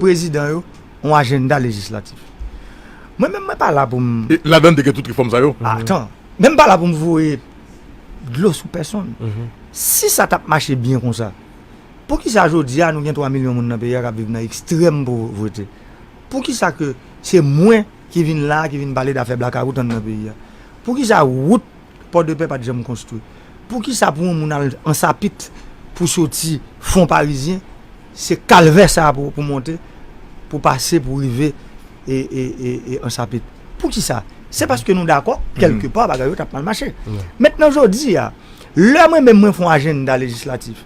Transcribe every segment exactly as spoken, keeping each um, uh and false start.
prezidan yo yon ajanda lejislatif. Mwen menm, mwen pa la pou m... E ladan te gen tout refòm sa yo? Atan, men m pa la pou m voye dlo sou pèsonn. Si sa t ap mache byen konsa, poukisa jodi a nou gen twa milyon moun nan peyi a k ap viv nan ekstrèm povwete? Poukisa ke se mwen ki vin la, ki vin pale dafè blakawout anndan peyi a? Poukisa wout Pòdepè pa t janm konstwi? Poukisa pou yon moun al Ansapit pou soti Fon Parizyen, se kalvè sa pou, pou monte, pou pase, pou rive e, e, e, e Ansapit? Poukisa? Se paske nou dakò, kèlke pa, bagay yo t ap mal mache. Mentnan, jodi a, lè mwen menm mwen fè yon ajanda lejislatif,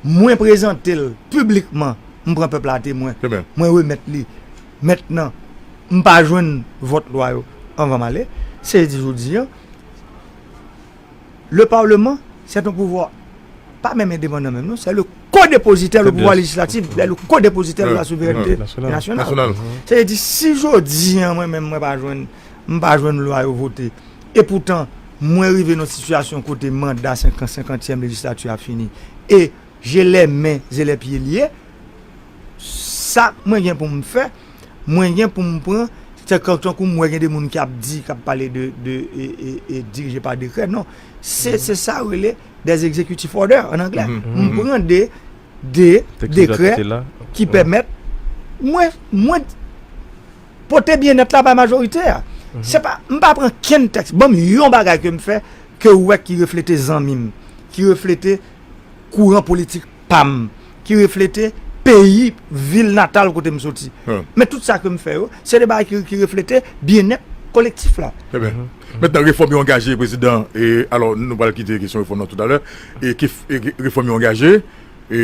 mwen prezante l piblikman, m pran pèp la a temwen, mwen remèt li. Mentnan, m pa jwenn vòt lwa yo anvan m ale. Se di jodi a, le Parlement, c'est un pouvoir pas même indépendant même, non, c'est le co-dépositaire, le pouvoir législatif, c'est le co-dépositaire de la souveraineté nationale. Sa vle di, si jodi a, mwen menm, mwen pa jwenn, m pa jwenn lwa yo vote, e poutan, mwen rive nan sitiyasyon kote manda senkant, senkantyèm lejislati a fini, e je les mains et les pieds liés, sa mwen gen pou m fè, mwen gen pou m pran, se kan, tankou m wè gen de moun ki ap di, k ap pale de, de e, e, e, dirije pa dekrè, non. Se, se sa yo rele des executive orders an anglè. M pran de, de dekrè ki pèmèt mwen, mwen pote byennèt la bay majorite a. Se pa, m pa pran kenn tèks. Ban m yon bagay ke m fè, ke w wè ki reflete zanmi m, ki reflete kouran politik pa m, ki reflete peyi, vil natal kote m soti. Men tout sa ke m fè yo, se de bagay ki, ki reflete byennèt kolektif la. Trè byen. Mentnan, refòm yo angaje, prezidan, e alò, nou pral kite kesyon refòm nan toutalè, e ki, e ki refòm yo angaje, e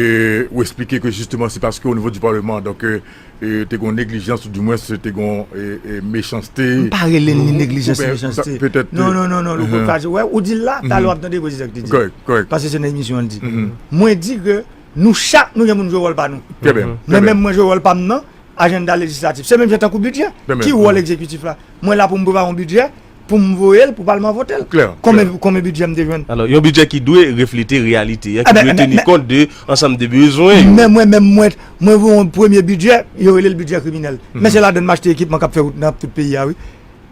ou eksplike ke jisteman, se paske o nivo di Parleman, donk, e, e, te gen neglijans, ou dimwens, te gen, e, e, mechanste. M pa rele l ni neglijans, ni mechanste. Petèt. Non, non, non, non, Louko, sa, wè, ou di l la, talè w ap tande prezidan ki te di. Kòrèk, kòrèk. Paske se nan emisyon an l di. Mwen di ke nou chak, nou gen pou n jwe wòl pa nou. Trè byen. Mwen menm, mwen jwe wòl pa m nan ajanda lejislatif. Se menm jan tankou bidjè. Ki wòl egzekitif la? Mwen la pou m prepare yon bidjè, pou m voye l, pou palman vote l. Konbyen, konbyen bidjè m te jwenn? Alò, yon bidjè ki dwe reflete reyalite a, ki dwe teni kont de ansanm de bezwen yo. Men mwen menm, mwen, mwen voye yon premye bidjè, yo rele l bidjè kriminèl. Men se ladan m achte ekipman k ap fè wout nan tout peyi a, wi.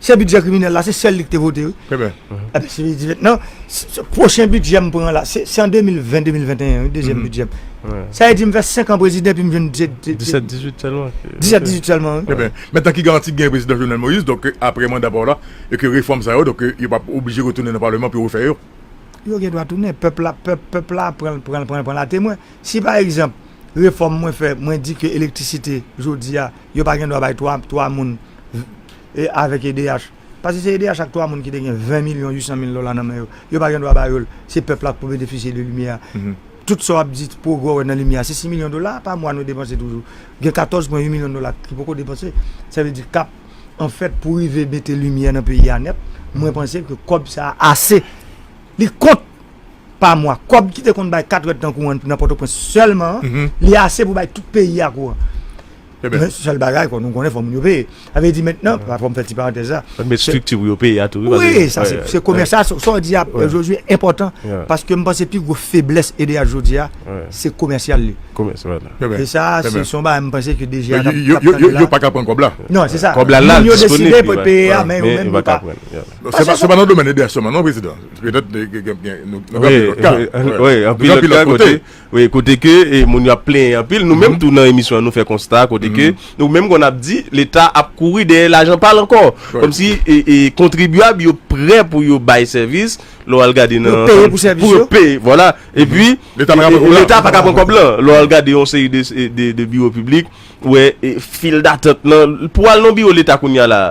Se bidjè kriminèl la, se sèl li ki te vote, wi. Trè byen. Ebyen, se di mentnan, se, se pwochen bidjè m pran la, se, se an de mil ven, de mil venteyen, wi, dezyèm bidjè m. Sa vle di m fè senk an prezidan, epi m jwenn disèt, disèt, dizuit sèlman. Disèt, dizuit sèlman, wi. Trè byen. Mentnan, ki garanti k gen prezidan Jovenel Moïse, donk, apre manda pa w la, e ke refòm sa yo, donk, yo p ap oblije retounen nan Palman pou yo refè yo? Yo gen dwa tounen. Pèp la, pèp, pèp la pran, pran, pran, pran la temwen. Si, pa egzanp, refòm mwen fè, mwen di ke elektrisite, jodi a, yo pa gen dwa bay twa, twa moun, e avèk E D H. Paske se E D H ak twa moun ki te gen ven milyon uit san mil dola nan men yo. Yo pa gen dwa ba yo l. Se pèp la k pou benefisye de limyè a. Tout sa w ap di pwogrè w wè nan limyè a, se sis milyon dola pa mwa nou depanse toujou. Gen katòz pwen uit milyon dola ki poko depanse. Sa vle di k ap, anfèt, pou rive mete limyè nan peyi a nèt, mwen panse ke kòb sa a ase. Li kont pa mwa. Kòb ki te konn bay kat èdtan kouran nan Pòtoprens sèlman an, li ase pou bay tout peyi a kouran. Men sèl bagay, kon nou konnen, fò moun yo peye. Sa vle di mentnan, fò m fè ti parantèz la. Fò n met estrikti pou yo peye a tou, wi, paske, wi, sa se, se komèsyal, sa, sa w di a, Josué, enpòtan, paske m panse pi gwo feblès E D H jodi a, se komèsyal li. Komès, vwala. E sa, se, se yon bagay, m panse ke D G a t ap, yo, t ap yo, yo, tande yo la. Yo pa ka pran kòb la. Non, se sa. Kòb la la, disponib, li la. Moun yo deside pou peye a, men yo menm yo pa. Se pa, se pa nan domèn E D H sèlman, non, prezidan. Petèt, gen, gen, gen, nou, nou gen anpil lòt ka. Wi, anpil lòt ka kote, wi, kote ke, e, moun yo ap plenyen anpil. Nou menm tou nan emisyon an, nou fè konsta, kote ke, nou menm konn ap di, Leta ap kouri dèyè lajan pa l ankò. Kòmsi, e, e, kontribyab yo prè pou yo bay sèvis, lè w al gade nan... Yo peye pou sèvis yo. Pou yo peye, vwala. Epi, Leta pa ka pran kòb la. Leta pa ka pran kòb la. Lè w al gade yon seri de, de, de biwo piblik, ou wè, e, fil datant lan. Pou al nan biwo Leta kounye a la,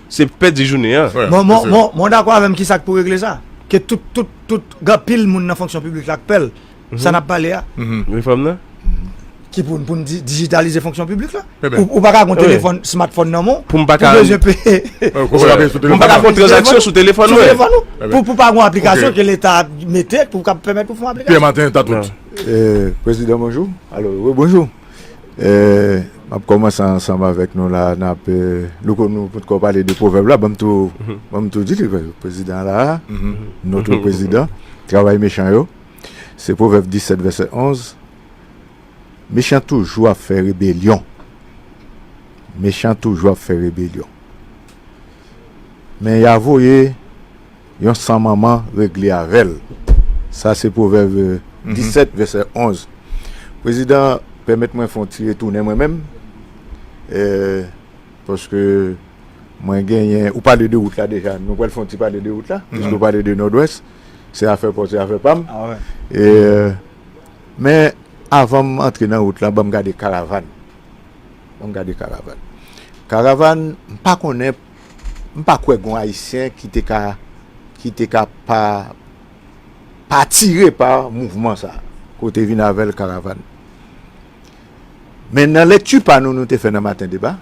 se pèdi jounen an. Mwen, mwen, mwen, mwen dakò avè m, kisa k pou regle sa? Ke tout, tout, tout, gen anpil moun nan fonksyon piblik la k pè l. Sa n ap pale a. Refòm nan? Ki pou, pou n di, dijitalize fonksyon piblik la. Ou, ou pa ka gen yon telefòn, smartphone nan men w, pou m pa ka bezwen peye. Pou m pa ka fè yon tranzaksyon sou telefòn mwen. Sou telefòn ou. Pou, pou pa gen yon aplikasyon ke Leta mete, pou ka pèmèt ou fè yon aplikasyon. Pierre Martin, ta tout. Eh, prezidan, bonjou. Alo, wi, bonjou. Eh, m ap kòmanse ansanm avèk nou la, n ap, eh, nou, nou potko pale de pwovèb la, ban m tou, ban m tou di li, prezidan la, notre président, travay mechan yo. Se Pwovèb disèt, vèsè onz. Mechan toujou ap fè rebelyon. Mechan toujou ap fè rebelyon. Men y a voye yon san manman regle avè l. Sa se Pwovèb disèt, vèsè onz. Prezidan, pèmèt mwen fè yon ti retounen mwen menm. Eh, paske mwen genyen, ou pale de wout la deja. Nou pral fè yon ti pale de wout la. Piske ou pale de Nòdwès. Se afè pa w, se afè pa m. Eh, men avan m antre nan wout la, ban m gade karavàn. Ban m gade karavàn. Karavàn, m pa konnen, m pa kwè gon Ayisyen ki te ka, ki te ka pa, pa tire pa mouvman sa, kote vin avè l karavàn. Men nan lekti pa nou, nou te fè nan Maten Deba,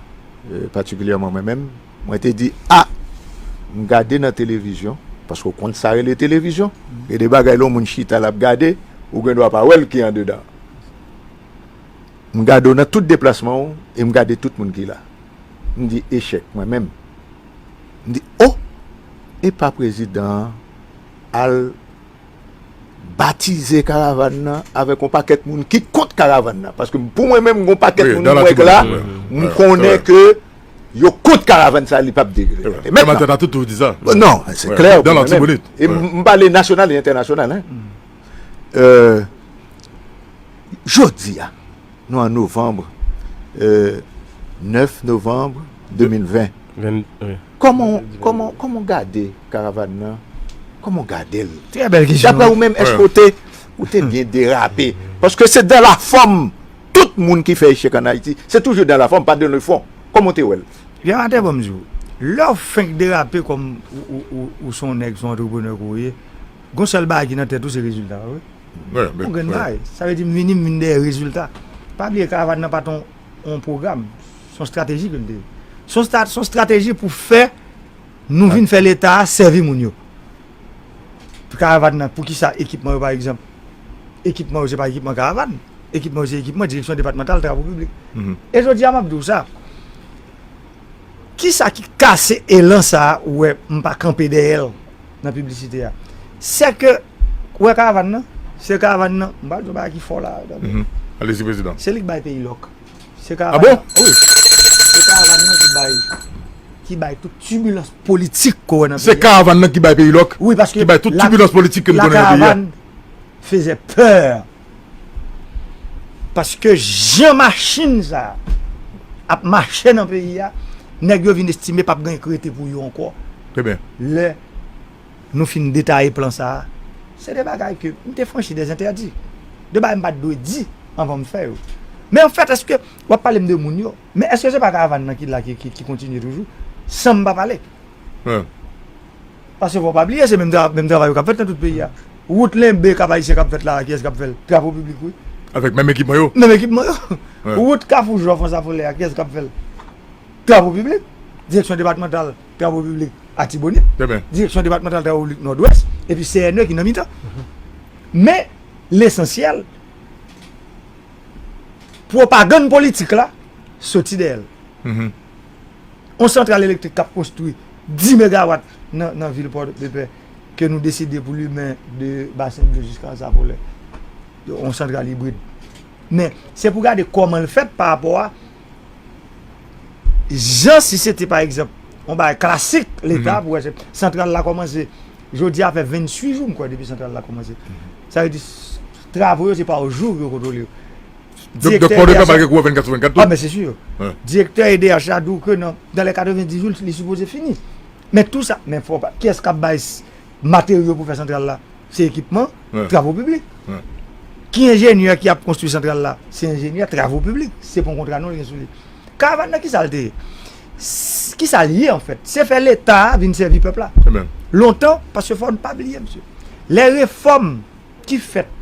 eh, patikilyèman mwen menm, mwen te di, a, m gade nan televizyon, paske w konn sa rele televizyon, gen de bagay lè yon moun chita l ap gade, ou gen dwa pa wè l ki andedan. M gade w nan tout deplasman w e m gade tout moun ki la. M di, echèk, mwen menm. M di, o, e pa prezidan an al batize karavàn nan avèk yon pakèt moun ki kont karavàn nan. Paske pou mwen menm, gon pakèt moun m wè k la, m konnen ke yo kont karavàn sa, li p ap deregle. Mentnan, non, se klè pou mwen menm. E m pale nasyonal e entènasyonal, hein. Euh, Jodi a, nou an novanm, euh, nèf novanm de mil ven. Kòman, kòman, kòman w gade karavàn nan? Kòman w gade l? Trè bèl kesyon. Daprè ou menm, èske w te, ou te byen derape? Paske se dans la forme. Tout moun ki fè echèk ann Ayiti, se toujou dans la forme, pas dans le fond. Kòman w te wè l? Pierre Martin, ban m di w, lè w fenk derape kòm ou, ou, ou, ou se yon nèg, se yon antreprenè ke w ye, gon sèl bagay ki nan tèt ou, se rezilta, wi. Yon grenn bagay. Sa vle di m vini, m vin dèyè rezilta. Pa bliye karavàn nan pa t yon, yon pwogram. Se yon estrateji ke l te ye. Se yon stra-, se yon estrateji pou fè nou vin fè Leta a sèvi moun yo. Karavàn nan, poukisa ekipman yo, pa egzanp, ekipman yo, se pa ekipman karavàn. Ekipman yo, se ekipman Direksyon Depatmantal Travo Piblik. E jodi a, m ap di w sa. Kisa ki kase elan sa a, ou wè m pa kanpe dèyè l nan piblisite a? Sèke, ou wè karavàn nan? Se karavàn nan, m pral di yon bagay ki fò la, tande. Allez-y, prezidan. Se li k bay peyi lòk. Se karavàn nan, wi. Se karavàn nan ki bay, ki bay tout tibilans politik ke w wè nan peyi a. Se karavàn nan ki bay peyi lòk, wi, paske ki bay tout tibilans politik ke nou konnen nan peyi a. Karavàn faisait peur. Paske jan machin sa a ap mache nan peyi a, nèg yo vin estime p ap gen k rete pou yo ankò. Trè byen. Lè nou fin detaye plan sa a, se de bagay ke m te franchi dèzentèdi. De bagay m pa t dwe di anvan m fè yo. Men anfèt, èske w ap pale m de moun yo? Men èske se pa karavàn nan ki la, ki, ki, ki kontinye toujou, san m pa pale? Paske fò w pa bliye, se menm tra-, menm travay yo k ap fèt nan tout peyi a. Wout Lenbe Kap Ayisyen k ap fèt la a, kiyès k ap fè l? Travo Piblik, wi. Avèk menm ekipman yo? Menm ekipman yo. Wout Kafou Jò Franswa Folè a, kiyès k ap fè l? Travo Piblik. Direksyon Depatmantal Travo Piblik Atibonit. Direksyon Depatmantal Travo Piblik Nòdwès. Epi C N E ki nan mitan. Men, lesansyèl, pwopagann politik la soti dèyè l. Yon santral elektrik k ap konstwi dis megawat nan, nan vil Pòdepè, ke nou deside pou limen de Basen Dlo jiska Ansa Folè. Yon santral ibrid. Men, se pou gade kòman l fèt pa rapò a jan si se te, pa egzanp, yon bagay klasik Leta, pou wè se santral la kòmanse. Jodi a fè venntuit jou, m kwè, depi santral la kòmanse. Sa vle di, s-, travo yo, se pa o jou yo kontwole yo. Donk, donk, Pòdepè pa gen kouran vennkat sou vennkat tou? Ah, men se si. Direktè E D H la di w ke nan, dans les quatre-vingt-dix jours, li sipoze fini. Men tou sa, men fò pa, kiyès k ap bay s-, materyo pou fè santral la? Se ekipman, travo piblik. Ki enjenyè ki ap konstwi santral la? Se enjenyè travo piblik. Se pa yon kontra non li gen sou li. Karavàn nan, kisa l te ye? S-, kisa l ye, anfèt? Se fè Leta a vin sèvi pèp la. Lontan, paske fò n pa bliye, mesye. Lè refòm ki fèt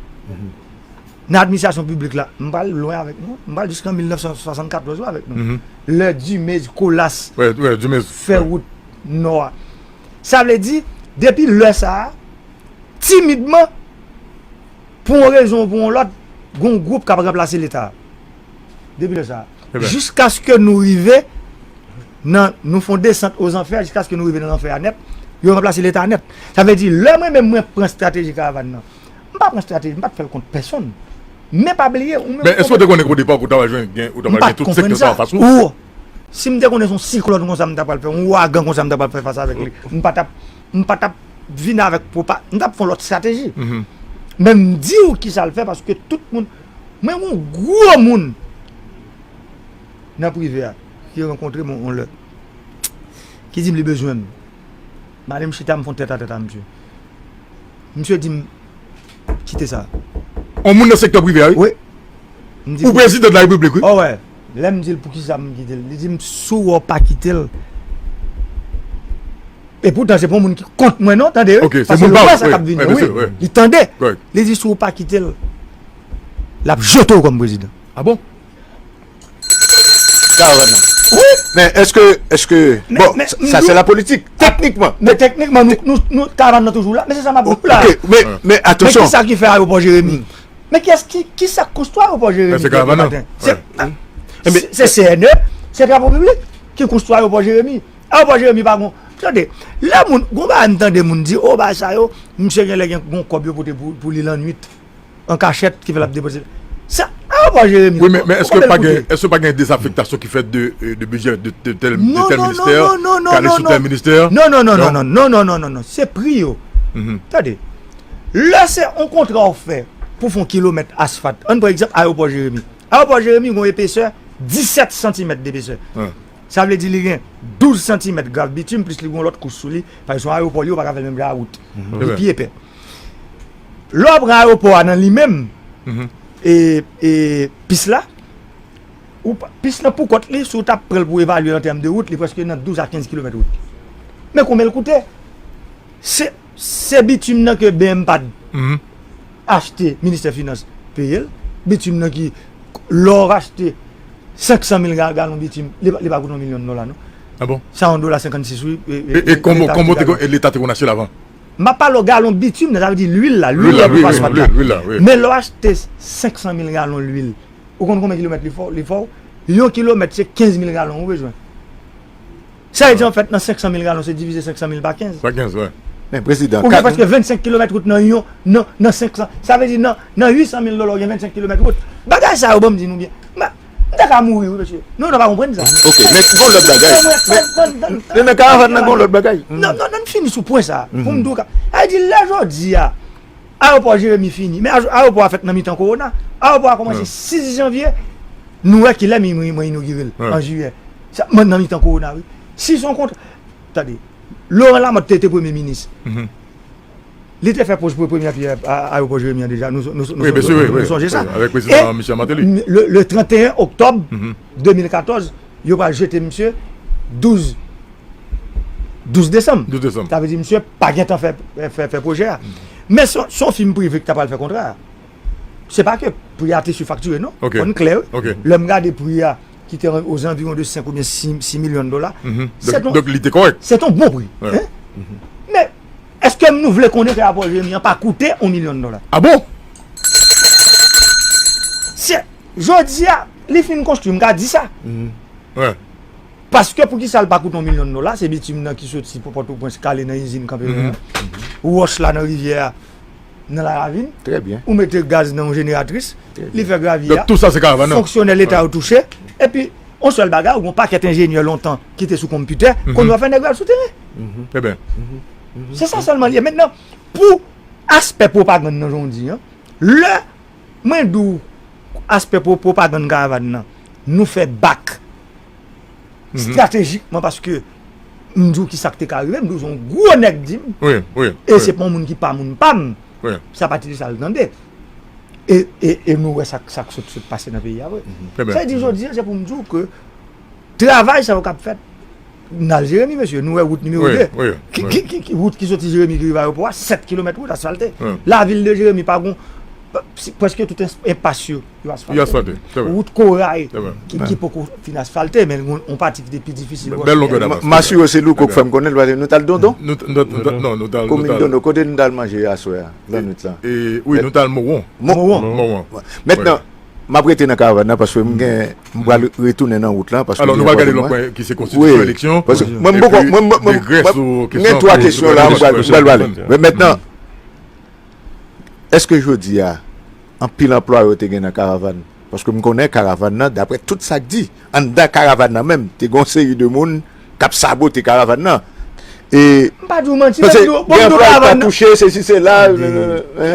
nan administrasyon piblik la, m pral lwen avèk nou, m pral jiskan mil nèf san swasannkatòz la avèk nou. Lè Dumez, Colas fè wout nò a. Sa vle di, depi lè sa a, timidman, pou yon rezon ou pou yon lòt, gon gwoup k ap ranplase Leta. Depi lè sa a. Jiskaske nou rive nan, nou fè yon desant ozanfè, jiskaske nou rive nan lanfè a nèt, yo ranplase Leta nèt. Sa vle di, lè mwen menm mwen pran estrateji karavàn nan, m pa pran estrateji, m pa t fè l kont pèsonn. Men pa bliye, ou menm. Men èske w te konnen ke o depa, ou ta pral jwenn, gen, ou ta pral gen tout sektè sa anfas ou? Ou, Si m te konnen se yon siklòn konsa m ta pral fè, yon ouragan konsa m ta pral fè fas avèk li, m pa t ap, m pa t ap vin avèk pwopa, m t ap fè yon lòt estrateji. Men m di w ki sa l fè, paske tout moun, mwen, yon gwo moun nan prive a, ki rankontre m yon lè, ki di m li bezwen m. M ale m chita, m fè yon tètatèt a misye. Misye di m, kite sa. On moun nan sektè prive a, wi. Wi. M di, ou prezidan de la repiblik, wi. Oh, wè. Lè m di l poukisa m kite l, li di m, si w pa kite l. E poutan, se pa yon moun ki kont mwen, non, tande, wi. Ok, se paske moun l wè sa k ap vini, wi. Li tande. Li di, si w pa kite l, l ap jete w kòm prezidan. Ah bon? Karavàn nan. Wi. Men èske, èske, bon, sa se la politik, teknikman. Men teknikman, nou, nou, nou, karavàn nan toujou la, men se sa m ap di w la. Ok, men, men atansyon. Men kisa ki fè ayewopò Jeremi? Men kiyès ki, kisa k konstwi ayewopò Jeremi dèmen maten? Se, se, se C N E, se Travo Piblik ki konstwi ayewopò Jeremi. Ayewopò Jeremi pa gon, tande, lè moun, gon bagay m tande moun di, o, bagay sa yo, misye genlè gen gon kòb yo pote pou, pou li lannwit. An kachèt ki fè l ap depoze. Sa, ayewopò Jeremi. Wi, men, men èske pa gen, èske pa gen dezafektasyon ki fèt de, euh, de bidjè de, de tèl, de tèl ministè k ale sou tèl ministè? Non, non, non, non, non, non, non, non, non, non, non, non. Se pri yo. Tande. Lè se yon kontra w fè pou fè yon kilomèt asfalt. Ann pran egzanp ayewopò Jeremi. Ayewopò Jeremi gon epesè disèt santimèt depesè. Sa vle di li gen douz santimèt grav bitim, plis li gen yon lòt kouch sou li, paske se yon ayewopò li, ou pa ka fè l menm jan a wout. Li pi epè. Lè w pran ayewopò a nan li menm, e, e, pis la, ou pa, pis lan pou kont li, si w t ap pran l pou evalye l an tèm de wout, li prèske nan douz a kenz kilomèt wout. Men konbyen l koute? Se, se bitim nan ke B M pad achte, ministè finans peye l. Bitim nan ki, lè w achte senk san mil ga-, galon bitim, li pa, li pa koute yon milyon dola, non. Ah bon? Sa yon dola senkannsis, wi. E, e, e konbyen, konbyen te, e Leta te konn achte l avan? M ap pale w galon bitim nan, sa vle di lwil la, lwil la pou fè asfalt la. Men lè w achte senk san mil galon lwil, ou konn konbyen kilomèt li fè w, li fè w? Yon kilomèt se kenz mil galon ou bezwen. Sa vle di, anfèt, nan senk san mil galon, se divize senk san mil pa kenz. Pa kenz, wi. Men prezidan, ou gen prèske vennsenk kilomèt wout nan yon, nan, nan senk san. Sa vle di, nan, nan uit san mil dola, ou gen vennsenk kilomèt wout. Bagay sa yo, ban m di nou byen. M, m ta ka mouri, wi, mesye. Nou, nou pa konprann sa. Ok, men gon lòt bagay. Men, men nan karavàn nan, gon lòt bagay. Non, non, non, n fini sou pwen sa. Pou m di w ka, sa vle di, lè jodi a, ayewopò Jeremi fini. Men a-, ayewopò a fèt nan mitan kowona. Ayewopò a kòmanse sis janvye. Nou wè kilè m, m, mwen inogire l, an jiyè. Sa, mwen nan mitan kowona, wi. Si se yon kontra, tande, Laurent Lamothe te, te premye minis. Li te fè pòz pou premyè pyè a, ayewopò Jeremi an deja. Nou, nou, nou, nou sonje sa. Avèk prezidan Michel Martelly. E le, le trannteyen oktòb de mil katòz, yo pral jete misye douz, douz desanm. Douz desanm. Sa vle di misye pa gentan fè, fè, fè pwojè a. Men se, se yon fim prive ki ta pral fè kontra a. Se pa ke pri a te sifaktire, non. Fò n klè, wi. Lè m gade pri a, ki te ozanviwon de senk oubyen sis, sis milyon dola. Se yon, donk, li te kòrèk. Se yon bon pri. Men, èske nou vle konnen ke ayewopò Jeremi an pa koute yon milyon dola? Ah bon? Se, jodi a, li fin konstwi, m ka di sa. Paske poukisa l pa koute yon milyon dola, se bitim nan ki soti Pòtoprens k ale nan izin kanpe la. Wòch la nan rivyè a, nan laravin. Trè byen. Ou mete gaz nan yon jeneratris, li fè gravi a. Donk, tou sa se karavàn nan. Fonksyonè Leta yo touche. Epi, yon sèl bagay, ou gen yon pakèt enjenyè lontan ki te sou konpitè, kounye a w fè nèg yo al sou teren. Trè byen. Se sa sèlman l ye. Mentnan, pou aspè pwopagann nan, jan w di an, lè mwen di w aspè pwo-, pwopagann karavàn nan, nou fè bak estratejikman, paske m di w ki sa k te ka rive, m di w se yon gwo nèg di m. Wi, wi. E se pa yon moun ki pa moun pa m. Wi. Sa pa t li sa l tande. E, e, e nou wè sa, sa k sot, sot pase nan peyi a vre. Sa vle di jodi a, se pou m di w ke travay sa yo k ap fèt, n al Jeremi, mesye, nou wè wout nimewo de. Ki, ki, ki, ki, wout ki soti Jeremi ki rive ayewopò a, sèt kilomèt wout asfalte. Lavil de Jeremi pa gon, prèske tout enpas yo, yo asfalte. Yo asfalte, se vre. Wout Koray, ki, ki poko fin asfalte, men gon yon pati ki te pi difisil. Bèl longè davans. M asire w se Louko k fè m konnen l, paske nou t al Dondon. Nou t-, nou t-, nou t-, non, nou t al, komin Dondon, kote nou t al manje aswè a, lannwit la? E, wi, nou t al Mowon. Mowon. Mowon. Mentnan, m ap rete nan karavàn nan paske m gen, m pral retounen nan wout la paske alò, nou pral gade lòt pwen ki se konstitisyon, eleksyon, paske mwen, m poko, mwen, mwen, mwen, mwen gen twa kesyon la, m pral, m pral pale. Men mentnan, èske jodi a, anpil anplwaye te gen nan karavàn? Paske m konnen karavàn nan, daprè tout sa k di, anndan karavàn nan menm, te gen yon seri de moun k ap sabote karavàn nan. E m pa di w manti, men m di w, bon, m di w karavàn nan.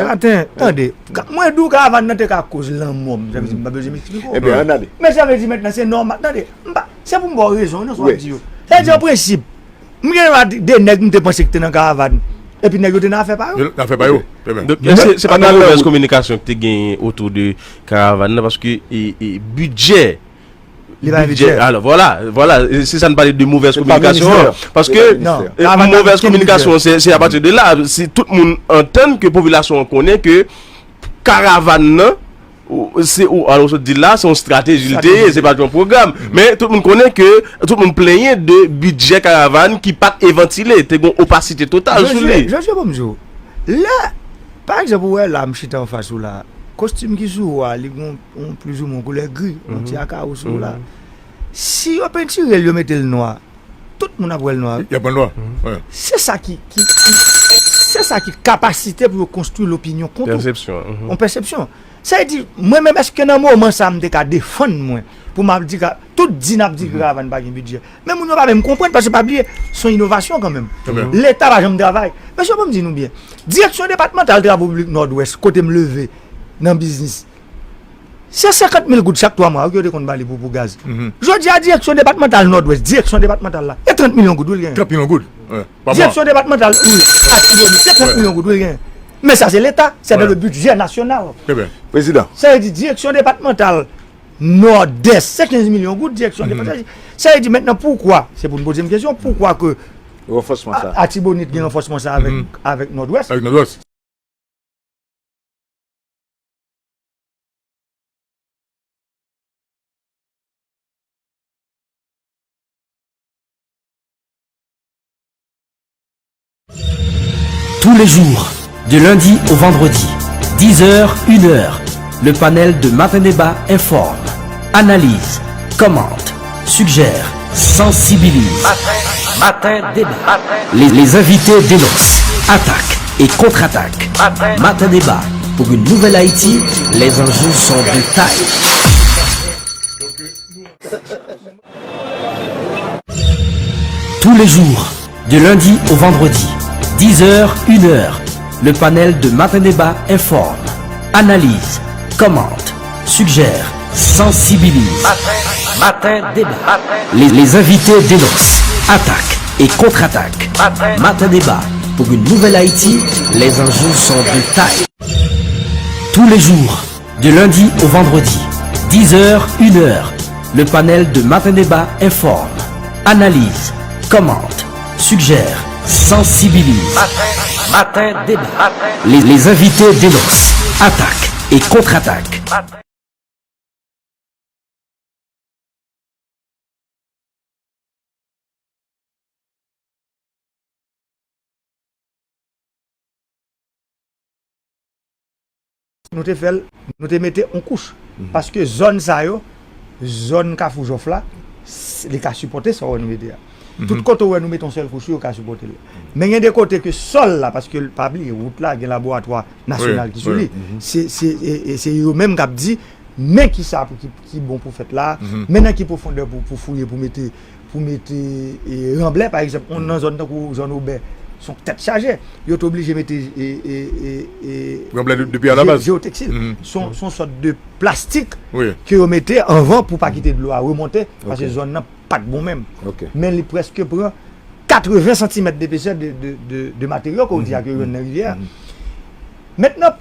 Tande, tande. Mwen di w karavàn nan te ka koz lanmò m, sa vle di m pa bezwen m eksplike w. Ebyen, ann ale. Men sa vle di mentnan, se nòmal, tande, m pa, se pou m ba w rezon, non, sa w ap di yo. Sa vle di, an prensip, m gen dwa di de nèg m te panse ki te nan karavàn, epi nèg yo te nan afè pa yo. Nan afè pa yo. Trè byen. Donk, se, se pa yon movèz kominikasyon ki te genyen otou de karavàn nan, paske, e, e, bidjè, li pa gen bidjè. Alò, vwala, vwala, e, se sa n pale de movèz kominikasyon an. Paske, e, movèz kominikasyon, se, se apati de la, si tout moun antann ke popilasyon an konnen ke karavàn nan, ou, se, ou, alò, w sot di l la, se yon estrateji l te ye, se pa t yon pwogram. Men tout moun konnen ke, tout moun plenyen de bidjè karavàn ki pa t evantile, te gen yon opasite total sou li. Jòj, jòj, bon, m di w, lè, pa egzanp, ou wè la, m chita anfas ou la, kostim ki sou ou a, li gen yon, yon plizoumwen koulè gri, yon ti akawou sou ou la. Si yo pentire l, yo mete l nwa, tout moun ap wè l nwa. Y ap wè l nwa. Se sa ki, ki, ki, se sa ki kapasite pou yo konstwi lopinyon kont ou. Pèsepsyon. Yon pèsepsyon. Sa vle di, mwen menm, èske nan moman sa a m te ka defann mwen, pou m ap di ka, tout di n ap di karavàn pa gen bidjè. Men moun yo pa menm konprann, paske pa bliye, se yon inovasyon kanmenm. Leta pa janm travay. Mesye, ban m di nou byen. Direksyon depatmantal travo piblik Nòdwès, kote m leve nan biznis, se senkant mil goud chak twa mwa, wi, ke yo te konn ba li pou, pou gaz. Jodi a, direksyon depatmantal Nòdwès, direksyon depatmantal la, e trant milyon goud, wi, l genyen. Trant milyon goud. Direksyon depatmantal, wi, Atibonit, se trant milyon goud, wi, l genyen. Men sa, se Leta, c'est dans le budget national. Trè byen. Prezidan. Sa vle di, direksyon depatmantal Nòdès, se kenz milyon goud, direksyon depatmantal. Sa vle di, mentnan, poukwa, se pou n poze m kesyon, poukwa ke Atibonit gen ranfòsman sa avèk, avèk Nòdwès? Avèk Nòdwès. Tous les jours, de lundi au vendredi, dix heures, une heure, le panel de Matin Débat informe, analyse, commente, suggère, sensibilise. Matin, Matin Débat. Les, les invités dénoncent, attaquent et contre-attaquent. Matin Débat, pour une nouvelle Haïti, les enjeux sont de taille. Tous les jours, de lundi au vendredi, dix heures, une heure, le panel de Matin Débat informe, analyse, commente, suggère, sensibilise. Matin, Matin Débat. Les, les invités dénoncent, attaquent et contre-attaquent. Matin Débat, pour une nouvelle Haïti, les enjeux sont de taille. Tous les jours, de lundi au vendredi, dix heures, une heure, le panel de Matin Débat informe, analyse, commente, suggère, sensibilise. Matin, Matin Débat. Les, les invités dénoncent, attaquent et contre-attaquent. Nou te fè l, nou te mete yon kouch. Paske zòn sa yo, zòn Kafou Jòf la, s- li ka sipòte sa w wè nou mete a. Tout kote w wè nou mete yon sèl kouch, yo ka sipòte l. Men gen de kote ke sòl la, paske l pa bliye, wout la, gen laboratwa nasyonal ki sou li. Se, se, e, e se yo menm k ap di, men kisa pou ki, ki bon pou fèt la, men nan ki pwofondè pou, pou fouye, pou mete, pou mete, e, ranblè, pa egzanp, on, nan zòn tankou zòn Obè, se yon tèt chaje. Yo te oblije mete, e, e, e, e, ranblè de- depi alabaz. Jeyoteksil. Se yon, se yon sòt de plastik ke yo mete anvan pou pa kite dlo a remonte, paske zòn nan pa t bon menm. Men li prèske pran katreven santimèt depesè de, de, de, de materyo ke w di a ke yo jwenn nan rivyè a. Mentnan,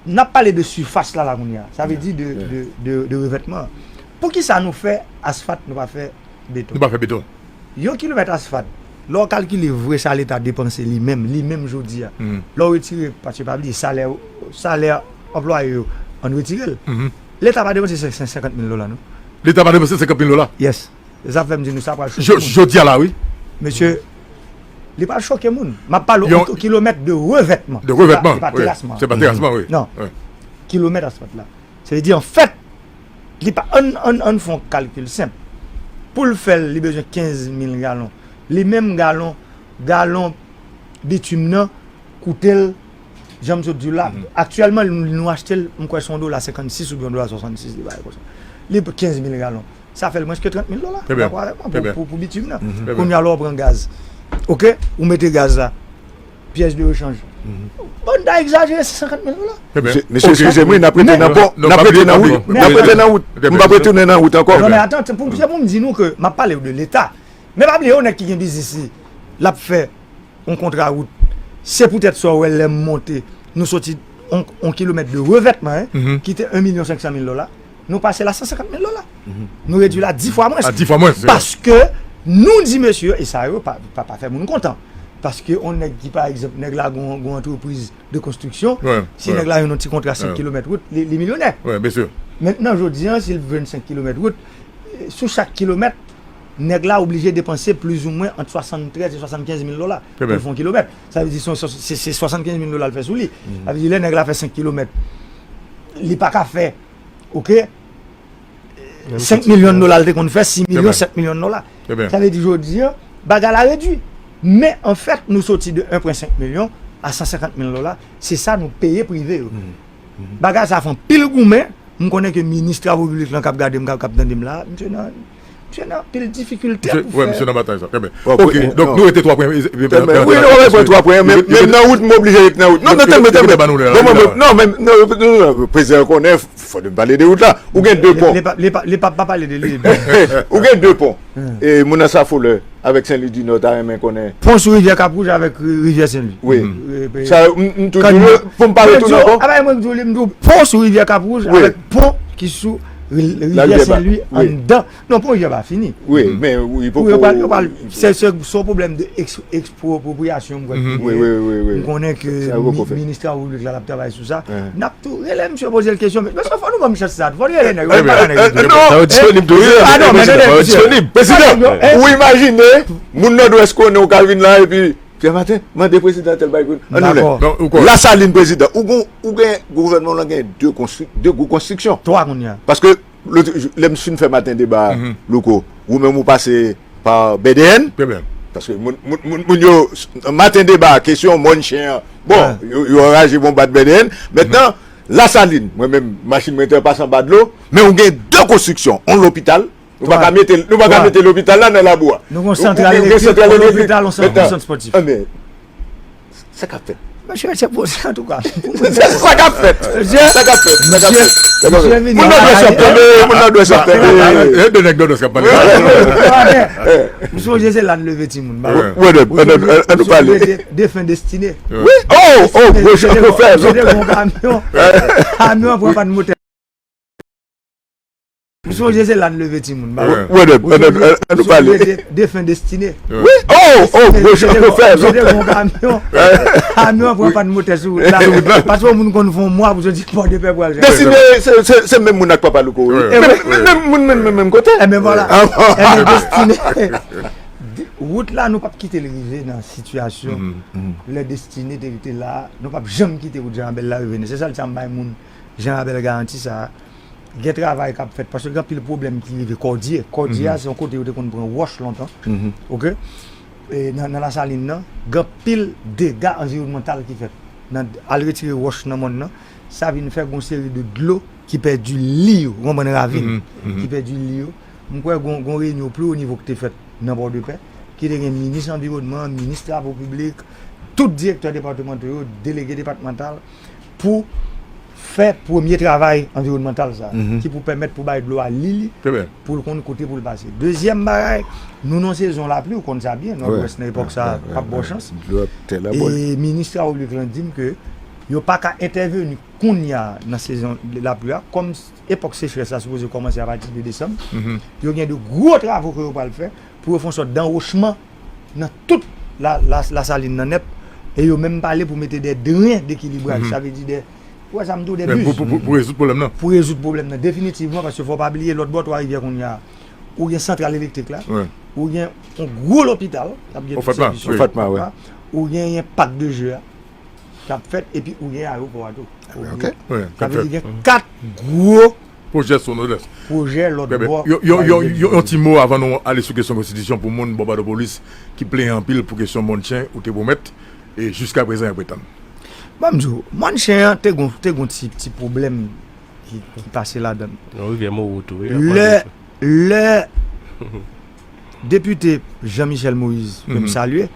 n ap pale de sifas la, la kounye a. Sa vle di de, de, de, de revètman an. Poukisa nou fè asfalt, nou pa fè beton? Nou pa fè beton. Yon kilomèt asfalt, lè w kalkile vre sa Leta depanse li menm, li menm jodi a, lè w retire, paske pa bliye, salè, salè anplwaye yo, ann retire l. Leta pa depanse senk- senkant mil dola, non. Leta pa depanse senkant mil dola? Yes. E sa fè m di nou sa pral choke moun. Jodi a la, wi. Mesye, li pral choke moun. M ap pale yon kilomèt de revètman. De revètman, wi. Se pa terasman. Se pa terasman, wi. Non. Kilomèt asfalt la. Sa vle di, anfèt, li pa, ann, ann, ann fè yon kalkil senp. Pou l fè l, li bezwen kenz mil galon. Li menm galon, galon bitim nan koute l Jan m sot di w la, aktyèlman, nou achte l, m kwè se yon dola senkannsis oubyen yon dola swasannsis li bay konsa. Li kenz mil galon. Sa fè l mwens ke trant mil dola. Dakò avèk mwen pou, pou, pou bitim nan. Kounye a la, w pran gaz. Oke? Ou mete gaz la. Pyès de rechanj. Bon, n ta egzajere, se senkant mil dola. Mesye, mesye, eskize m, wi, n ap rete nan pon, n ap rete nan wout, n ap rete nan wout. M p ap retounen nan wout ankò. Non, men atan, se pou, se pou m di nou ke m ap pale de Leta. Men pa bliye, yon nèg ki gen biznis li, l ap fè yon kontra wout. Se poutèt sa w wè lè m monte, nou soti yon, yon kilomèt de revètman, en, ki te yon milyon senk san mil dola, nou pase la san senkant mil dola. Nou redui la dis fwa mwens. A dis fwa mwens, se sa. Paske nou di mesye, e sa yo pa, pa, pa fè moun kontan. Paske yon nèg ki, pa egzanp, nèg la gon, gon antrepriz de konstriksyon, si nèg la jwenn yon ti kontra senk kilomèt wout, li, li milyonè. Mentnan, jodi a, si l jwenn senk kilomèt wout, sou chak kilomèt, nèg la oblije depanse plizoumwen ant swasanntrèz e swasannkenz mil dola pou l fè yon kilomèt. Sa vle di se, se, se swasannkenz mil dola l fè sou li. Sa vle di lè nèg la fè senk kilomèt, li pa ka fè, oke, senk milyon dola l te konn fè, sis milyon, sèt milyon dola. Sa vle di jodi a, bagay la redui. Men anfèt, nou soti de en pwen senk milyon a san senkant mil dola. Se sa nou peye prive yo. Bagay sa fè anpil goumen. M konnen ke minis travo piblik lan k ap gade m, k ap, k ap tande m la, misye nan, misye nan anpil difikilte pou fè. Misye nan batay sa. Trè byen. Oke, donk nou rete twa pwen. Wi, nou rete twa pwen. Men, men nan wout, m oblije ret nan wout. Non, non, tande, tande. Bon, bon, non, men, non, non, non, prezidan konnen, fò nou pale de wout la. Ou gen de pon. Li p ap, li p ap, li p ap pa pale de li. Ou gen de pon. E, moun nan Safo lè. Avèk Senlwi Dinò, ta renmen konnen. Pon sou rivyè Kap Wouj avèk ri-, rivyè Senlwi. Wi. Sa, m, m toujou, pou m pa retounen ankò. Apa mwen di w li, m di w pon sou rivyè Kap Wouj avèk pon ki sou ri-, rivyè Senlwi anndan. Non, pon rivyè pa fini. Wi, men wi, poko. Yo pral, yo pral, se, se, se yon pwoblèm de eks-, ekspropriyasyon, m kwè. Wi, wi, wi, wi. M konnen ke minis travo piblik la, l ap travay sou sa. N ap tou rele misye, poze l kesyon. Mesye, fò nou ban m chans sa. Fò nou rele nèg yo. Sa yo disponib tou, wi. Ah non, men tande, yo disponib. Prezidan, ou imajine, moun Nòdwès konnen ou ka vin la, epi Pyè Maten, mande prezidan tèl bagay pou nou. Ann nou lè. Lasalin, prezidan, ou gon, ou gen gouvènman w lan gen de konstri-, de gwo konstriksyon. Twa kounye a. Paske lòt jou, lè m fin fè maten deba a, Louko, ou menm ou pase pa B D N. Paske moun, moun, moun, moun yo, maten deba, kesyon mòn chen an, bon, yo, yo anraje bon bat B D N. Mentnan, Lasalin, mwen menm, machin mwen te pase anba dlo, men ou gen de konstriksyon, yon lopital, nou pa ka mete, nou pa ka mete lopital la nan labou a. Nou gen yon santral elektrik, yon lopital, yon sant, yon sant espòtif. Sa k ap fèt? Mesye, se pou, antouka. Sa k ap fèt? Sa k ap fèt? Sa k ap fèt? Moun nan dwe sòt tande, moun nan dwe sòt tande. E de nèg Nòdwès k ap pale. M sonje se la n leve timoun. Wè, wè, ann nou pale. Defen Destine. Wi. Oh, oh, gwo chofè. Misye te gon kamyon. Kamyon an pran pann motè. M sonje se la n leve timoun. Wè, ann nou pale. Defen Destine. Wi. Oh, oh, gwo chofè. Misye te gon kamyon. Kamyon an pran pann motè sou wout la. Paske yon moun konn fè yon mwa pou yo di Pòdepè pral jwenn. Destine, se, se, se menm moun ak papa Louko, wi. Menm, menm, menm, menm kote. Enben vwala. Enben Destine. Wout la, nou p ap kite l rive nan sitiyasyon lè Destine te rete la, nou p ap janm kite wout Jan Rabèl la rive. Se sèl sa m bay moun Jan Rabèl garanti sa a. Gen travay k ap fèt, paske gen anpil pwoblèm ki rive Kòdye. Kòdye a, se yon kote yo te konn pran wòch lontan. Oke? E nan, nan Lasalin nan, gen anpil dega anviwònmantal ki fèt. Nan al retire wòch nan mòn nan, sa vin fè gon seri de dlo ki pèdi li yo, w konprann, ravin, ki pèdi li yo. M kwè gon, gon reyinyon pli wo nivo ki te fèt nan Pòdepè, ki te gen minis anviwònman, minis travo piblik, tout direktè depatmantò yo, delege depatmantal, pou fè premye travay anviwònmantal sa, ki pou pèmèt pou bay dlo a li li, pou l konn kote pou l pase. Dezyèm bagay, nou nan sezon lapli, ou konn sa byen, Nòdwès nan epòk sa p ap ba w chans. E minis travo piblik lan di m ke yo pa ka entèveni kounye a nan sezon lapli a, kòm epòk sechrès la sipoze kòmanse apati de desanm, yo gen de gwo travo ke yo pral fè pou yo fè yon sòt danwochman nan tout la, la, Lasalin nan nèt, e yo menm pale pou mete de dren dekilibraj, sa vle di de, ou wè sa m di w, de buz. Pou, pou, pou, pou rezoud pwoblèm nan. Pou rezoud pwoblèm nan, definitivman, paske fò w pa bliye, lòt bò Twa Rivyè kounye a, ou gen santral elektrik la, ou gen yon gwo lopital k ap gen tout sèvis yo, ou gen yon pak de je a, k ap fèt, epi ou gen ayewopò a tou. Sa vle di gen kat gwo pwojè sou Nòdwès. Pwojè lòt bò. Yon, yon, yon, yon, yon ti mo avan nou ale sou kesyon konstitisyon pou moun Bòbadòpolis ki plenyen anpil pou kesyon mòn chen ou te pwomèt, e jiskaprezan y ap ret tann. Ban m di w, Mòn Chen an te gon, te gon ti, ti pwoblèm ki, ki pase ladan l. Yon rivyè Mowo tou, wi, ap Lè, mande. Lè depite Jean Michel Moïse, ke m Mhm. salye,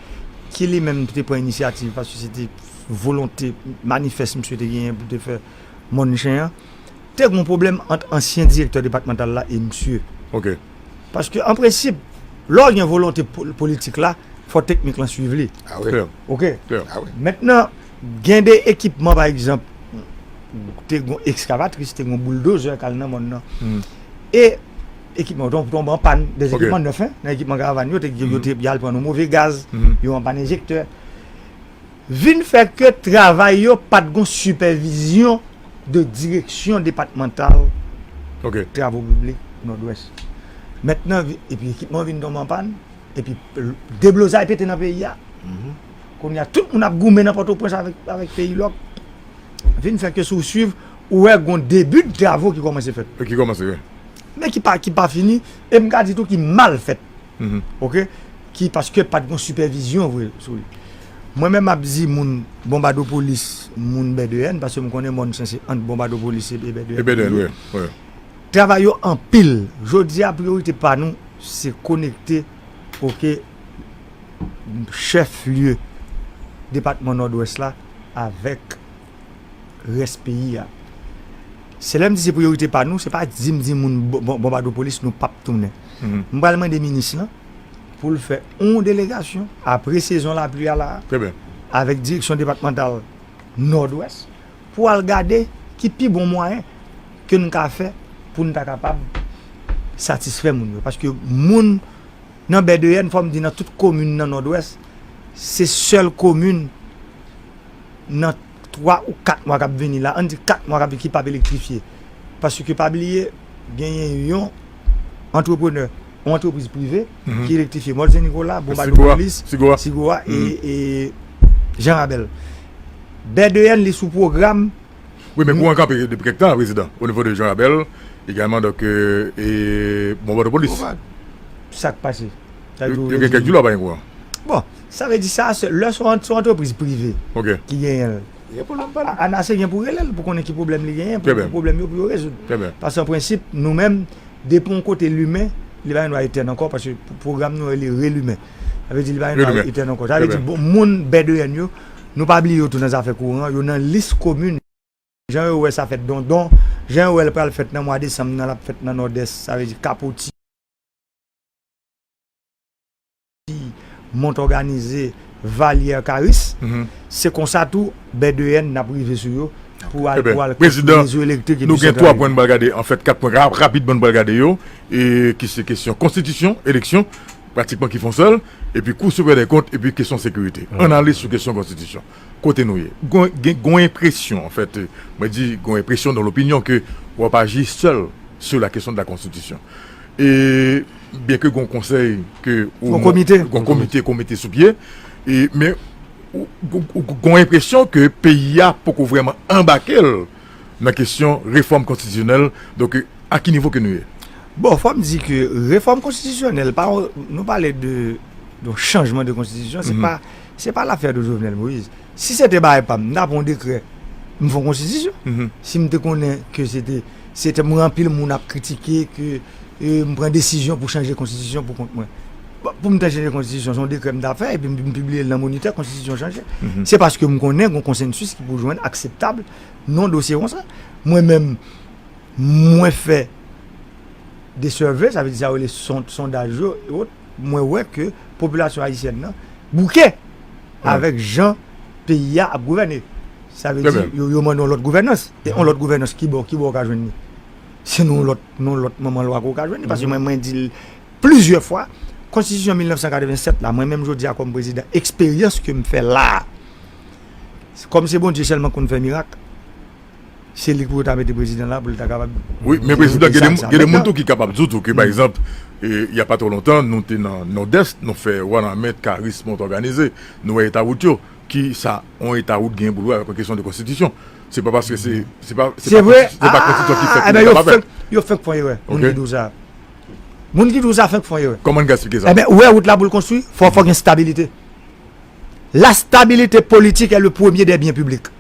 ki li menm te pran inisyativ, paske se te volonte manifès misye te genyen pou te fè Mòn Chen an, te gon pwoblèm ant ansyen direktè depatmantal la e misye. Ok. Paske, an prensip, lè w gen volonte po-, politik la, fò teknik lan swiv li. Ah wi. Klè. Ok. Klè. Ah wi. Mentnan, gen de ekipman, pa egzanp, te gon ekskavatris, te gon bouldozè k al nan mòn nan. Hmm. E ekipman yo ton-, tonbe an pàn, de Ok. ekipman nèf, hein, nan ekipman karavàn yo, te, yo Hmm. te, y al pran yon move gaz, Hmm. yo anpàn enjektè. Vin fè ke travay yo pa t gon sipèvizyon de direksyon depatmantal Ok. travo piblik Nòdwès. Mentnan, vi-, epi ekipman vin tonbe an pàn, epi l-, deblozay pete nan peyi a. Mhm. Kounye a, tout moun ap goumen nan Pòtoprens avèk, avèk peyi lòk. Vin fè ke si w swiv, ou wè gon debi de travo ki kòmanse fèt. Ki kòmanse, wi. Men ki pa, ki pa fini, e m ka di tou ki mal fèt. Mhm. Ok? Ki paske pa t gon sipèvizyon vre sou li. Mwen menm m ap di moun Bonbadopolis, moun Bèdeyèn, paske m konnen Mòn Chen se ant Bonbadopolis e, e Bèdeyèn. E Bèdeyèn, wi, wi. Travay yo anpil. Jodi a, priyorite pa nou, se konekte, ok, chèf lye depatman Nòdwès la avèk rès peyi a. Se lè m di se priyorite pa nou, se pa di m di moun Bon-, Bon-, Bonbadopolis nou p ap tounen. Mhm. M pral mande minis lan pou l fè yon delegasyon apre sezon lapli a la, Trè byen. avèk direksyon depatmantal Nòdwès, pou al gade ki pi bon mwayen ke n ka fè pou n ta kapab satisfè moun yo. Paske moun nan Bèdeyèn, fò m di nan tout komin nan Nòdwès, se sèl komin nan twa ou kat mwa k ap vini la, ann di kat mwa k ap vini ki p ap elektrifye. Paske pa bliye, genyen yon antreprenè, yon antrepriz prive Mhm. ki elektrifye Mòn Sen Nikola, Sigoa, Bonbadopolis, Sigoa. Sigoa e, Mhm. e Jan Rabèl. Bèdeyèn, li sou pwogram. Wi, men kouran kanpe depi kèk tan, prezidan, o nivo de Jan Rabèl, egalman, donk, euh, e Bonbadopolis. Sa k pase? Sa Yo, yo gen kèk jou la pa gen kouran. Bon, sa vle di sa, se, lè se yon, se yon antrepriz prive Ok. ki genyen l. Gen pwoblèm pa l. A-, ANASE gen pou rele l, pou konnen ki pwoblèm li genyen, pou Trè byen. pwoblèm yo, pou yo rezoud. Trè byen. Paske an prensip, nou menm, depi yon kote limen, li pa gen dwa etèn ankò, paske p-, pwogram nou rele relimen. Sa vle di li pa gen dwa Relimen. etèn ankò. Sa vle Trè di, byen. bon, moun Bèdeyèn yo, nou pa bliye yo tou nan zafè kouran, yo nan lis komin. Jan yo wè sa fèt Dondon, jan yo wè l pral fèt nan mwa desanm nan, l ap fèt nan Nòdès, sa vle di Kapoti, Mont Òganize, Valyè, Karis. Mhm. Se konsa tou, Bèdeyèn, n ap rive sou yo pou al, Ebyen, pou al konstwi Prezidan, rezo elektrik epi nou gen twa santral pwen n pral gade, anfèt, kat pwen ra-, rapidman n pral gade yo, e ki se kesyon konstitisyon, eleksyon, pratikman ki fon sèl, epi Kou Siprèm dè Kont, epi kesyon sekirite. Ann ale sou kesyon konstitisyon. Kote nou ye? Gon, gen, gon enpresyon, anfèt, mwen di, gon enpresyon, dans l'opinion, ke w ap aji sèl sur la question de la constitution. E byen ke gon konsèy ke ou Gon komite. gon komite, komite sou pye, e, men ou, ou, ou, gon enpresyon ke peyi a poko vrèman anbake l nan kesyon refòm konstitisyonèl. Donk, a ki nivo ke nou ye? Bon, fò m di ke refòm konstitisyonèl, pa, nou pale de, de chanjman de konstitisyon, se Mhm. pa, se pa lafè de Jovenel Moïse. Si se te bagay pa m, m ta pran yon dekrè, m fè yon konstitisyon. Mhm. Si m te konnen ke se te, se te mwen anpil moun ap kritike, ke, e, m pran desizyon pou chanje konstitisyon pou kont mwen. Bon, pou m ta chanje konstitisyon, se yon dekrè m ta fè, epi m, m pibliye l nan Monitè, konstitisyon chanje. Mhm. Se paske m konnen gon konsansis ki pou jwenn akseptab nan dosye konsa. Mwen menm, mwen fè de survey, sa vle di sa yo rele son-, sondaj yo, e wòt, mwen wè ke popilasyon ayisyèn nan bouke Wi. avèk jan peyi a ap gouvène. Sa vle Trè di, byen. yo, yo mande yon lòt gouvènans. E yon lòt gouvènans, ki bò, ki bò w ka jwenn li? Se nan yon lòt, nan yon lòt manman lwa ke w ka jwenn li. Paske Mhm. mwen, mwen di l plizyè fwa, konstitisyon mil nèf san katreven sèt la, mwen menm jodi a kòm prezidan, eksperyans ke m fè la a, kòm se Bondye sèlman k konn fè mirak, se li pou yo ta mete prezidan la, pou l ta kapab Wi, men prezidan, gen de, gen de moun tou ki kapab di w tou ke, pa egzanp, e, il y a pas trop longtemps, nou te nan Nòdès, nou fè Wanament, Karis, Mont Òganize, nou wè eta wout yo, ki sa, yon eta wout gen pou l wè avèk yon kesyon de konstitisyon. Se pa paske se, se pa, se Se pa vre? konsti-, se pa konstitisyon ki fè Ah, pou ebyen, yo l kapab fè. fèk, yo fèk fè yon erè. Moun Ok. ki di w sa. Moun ki di w sa fèk fè yon erè. Kòman n ka eksplike sa? Ebyen, ou wè wout la pou l konstwi, fò, fò gen stabilite. La stabilité politique est le premier des biens publics.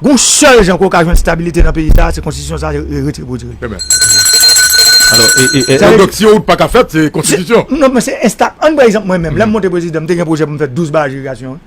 Gon sèl jan ke w ka jwenn stabilite nan peyi sa, se konstitisyon sa re- retire pou retire. Ebyen. Alò, e, e, e, Sa vle Donk, si yon wout pa ka fèt, se konstitisyon. Non, men se ensta. Ann pran egzanp mwen menm. Lè m monte prezidan, m te gen pwojè pou m fè douz baraj irigasyon.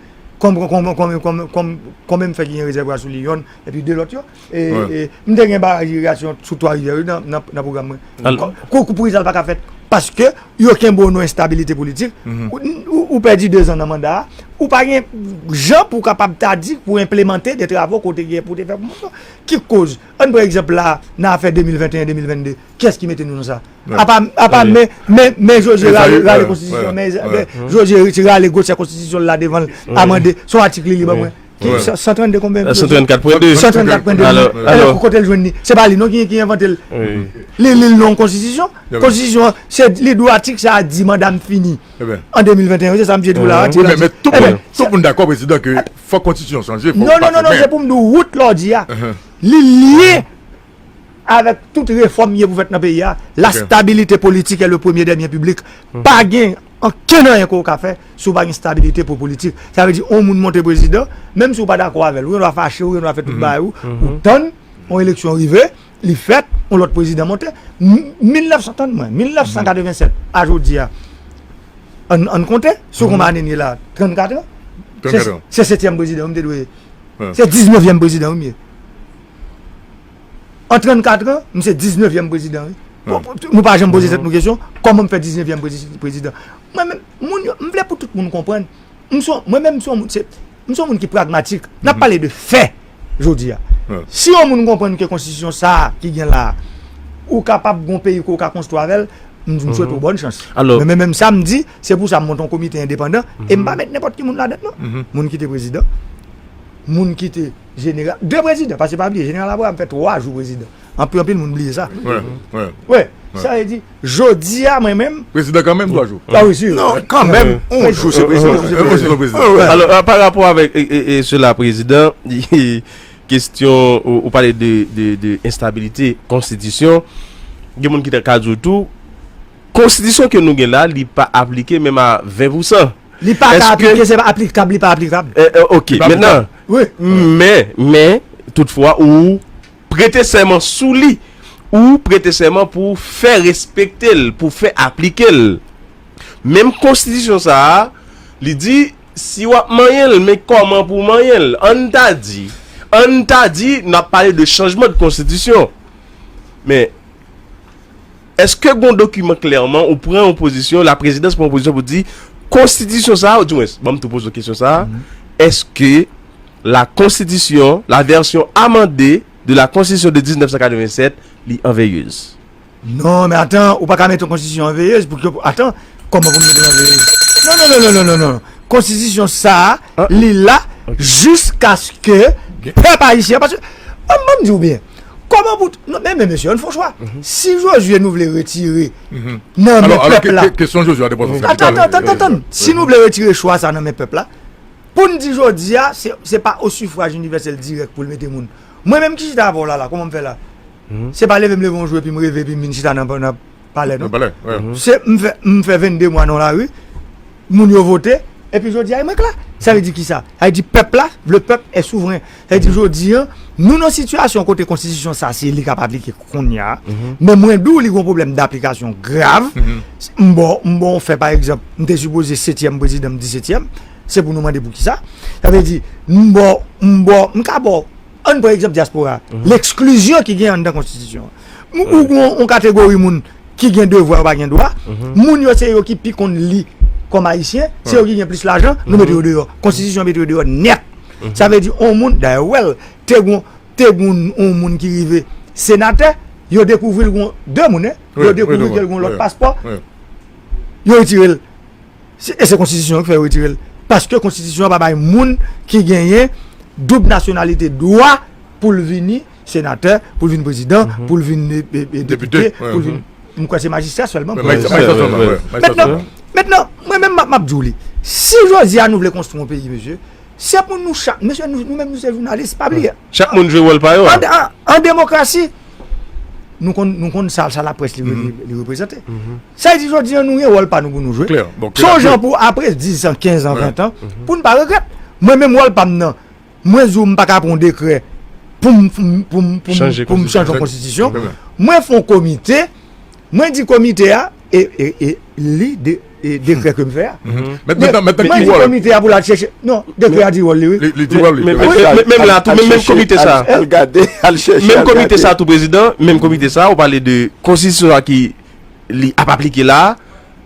Konbyen, konbyen, konbyen, konbyen, konbyen, konbyen m fè ki gen rezèvwa sou li, yonn, epi de lòt yo? E, e, m te gen baraj irigasyon sou Twa Rivyè, wi, nan, nan, nan pwogram mwen. Kou, kou, kou pou sa l pa ka fèt. Paske yo kenbe w nan enstabilite politik. Ou, ou, ou pèdi de zan nan manda a. Ou pa gen jan pou w kapab ta di pou w enplemante de travo ke w te gen pou w te fè pou moun yo. Ki koz? Ann pran egzanp la, nan afè de mil venteyen, de mil vennde. Kiyès ki mete nou nan sa? Apa, apa men, men, men Jozye rale, rale konstitisyon, men, men Jozye rale gwosè konstitisyon la devan l, amande, se yon atik li li ban mwen. Ki, san trannde konbyen? San trannkat pwen de. San trannkat pwen de. Alò, alò, kote l jwenn li? Se pa li non ki, ki envante l. Li, li l nan yon konstitisyon. Konstitisyon an, se li dwe atik sa a di manda m fini. An de mil venteyen, se sa misye di w la. Atik la di. Men, men tout moun, tout moun dakò, prezidan, ke fòk konstitisyon chanje, fòk Non, non, non, non, se pou m di w wout la w di a. Li lye avèk tout refòm ye pou fèt nan peyi a, la stabilité politique est le premier des biens publics. Pa gen ankenn anyen ke w ka fè si w pa gen stabilite pou politik. Sa vle di, yon moun monte prezidan, menm si w pa dakò avè l, ou gen dwa fache, ou gen dwa fè tout bagay ou, ou tann, yon eleksyon rive, li fèt, yon lòt prezidan monte. M- mil nèf san, tann mwen, mil nèf san katreven sèt a jodi a, ann, ann konte, sou konbyen ane n ye la? Trannkat an? Se, se setyèm prezidan, m te dwe. Se diznèvyèm prezidan, wi, m ye. An trannkat an, m se diznèvyèm prezidan, wi. Bon, nou pa janm poze tèt nou kesyon, kòman m fè diznèvyèm prezi- prezidan? Mwen menm, moun yo, m vle pou tout moun konprann. M se yon- mwen menm, m se yon moun, se, m se yon moun ki pragmatik. N ap pale de fè jodi a. Si yon moun konprann ke konstitisyon sa a ki gen la a, ou kapab gon peyi ke w ka konstwi avè l, m, m swete w bòn chans. Alò, men, men menm sa m di, se pou sa m monte yon komite endepandan, e m pa met nenpòt ki moun ladan l non. Moun ki te prezidan, moun ki te jeneral, de prezidan, paske pa bliye, jeneral Abraham fè twa jou prezidan. Anpil, anpil moun bliye sa. Wi, sa vle di, jodi a, mwen menm. Prezidan kanmenm, twa jou. Ah wi, si. Non, kanmenm, yon jou, se prezidan. Yon jou, se prezidan. Alò, pa rapò avèk e, e, e, sela, prezidan, kesyon, ou, ou pale de, de, de enstabilite konstitisyon, gen moun ki ta ka di w tou, konstitisyon ke nou gen la, li pa aplike menm a ven pousan. Li pa ka aplike, se pa aplikab, li pa aplikab. Eh, eh, ok, mentnan, men, men, toutfwa, ou prete sèman sou li, ou prete sèman pou fè respekte l, pou fè aplike l. Menm konstitisyon sa a, li di, si w ap manyen l, men kòman pou w manyen l? Ann ta di, ann ta di, n ap pale de chanjman de konstitisyon. Men, èske gon dokiman klèman ou pran yon pozisyon, la prezidans pran yon pozisyon pou di, konstitisyon sa a, ou di mwens, ban m tou poze w kesyon sa a, èske la konstitisyon, la vèsyon amande de la konstitisyon de diznèf san katreven sèt, li an veyez? Non, men atan, ou pa ka mete yon konstitisyon an veyez pou ke, atan, kòman pou m mete l an veyez? Non, non, non, non, non, non, non. Konstitisyon sa a, li la jiskaske pèp ayisyen, paske, ban m, ban m di w byen, kòman pou, non, men, men mesye, ann fè yon chwa. Si Jozye nou vle retire nan men pèp la. Kesyon Jozye a te poze. Atann, atann, atann, atann. Si nou vle retire chwa sa nan men pèp la, pou n di jodi a, se, se pa o sifwaj inivèsèl dirèk pou l mete moun. Mwen menm ki chita avè w la, la, kòman m fè la? Se pa leve m leve yon jou epi m reve epi m vin chita nan, nan palè, non? Se m fè, m fè vennde mwa nan lari, moun yo vote, epi jodi a, e mwen k la. Sa vle di kisa? Sa vle di pèp la, le peuple est souverain. Sa vle di jodi a, nou nan sitiyasyon kote konstitisyon sa, se li k ap aplike kounye a. Men mwen di w, li gon pwoblèm daplikasyon grav. M ba w, m ba w fè, pa egzanp, m te sipoze setyèm prezidan, m disetyèm. Se pou nou mande poukisa. Sa vle di, m ba w, m ba w, m ka ba w, ann pran egzanp dyaspora a. Leksklizyon ki gen anndan konstitisyon an. Ou, ou gen yon kategori moun ki gen devwa, yo pa gen dwa. Moun yo, se yo ki pi konn li kòm ayisyen, se yo ki gen plis lajan, nou mete yo deyò. Konstitisyon mete yo deyò nèt. Sa vle di, yon moun, dayè, ou wè l, te gon, te gon yon moun ki rive senatè, yo dekouvri l gon de moun, en. Yo dekouvri ke l gon lòt paspò. Yo retire l. Se, e se konstitisyon an ki fè yo retire l. Paske konstitisyon an pa bay moun ki genyen doub nasyonalite dwa pou l vini senatè, pou l vin prezidan, pou l vin, e, e, e, depite, pou l vin, m kwè se majistra sèlman pou l. Mentnan, mentnan, mwen menm m ap, m ap di w li. Si jodi a nou vle konstwi yon peyi, mesye, se pou nou chak, mesye, nou, nou menm nou se jounalis, pa bliye. Chak moun jwe wòl pa yo. An, an, an demokrasi, nou konn, nou konn sa, sa laprès li, li, li reprezante. Sa vle di jodi a nou gen wòl pa nou pou nou jwe. Se yon jan pou apre diz an, kenz an, ven an, pou n pa regrèt. Mwen menm wòl pa m nan, mwen di w m pa ka pran yon dekrè pou m, pou m, pou m, pou m, pou m chanje yon konstitisyon. Mwen fè yon komite, mwen di komite a, e, e, e li de, e dekrè ke m fè a. Mwen di komite a pou l al chèche. Non, dekrè a di wòl li, wi. Li di wòl li. Menm la tou, menm komite sa. Al gade, al chèche, menm komite sa tou, prezidan, menm komite sa, ou pale de konstitisyon sa ki li ap aplike la,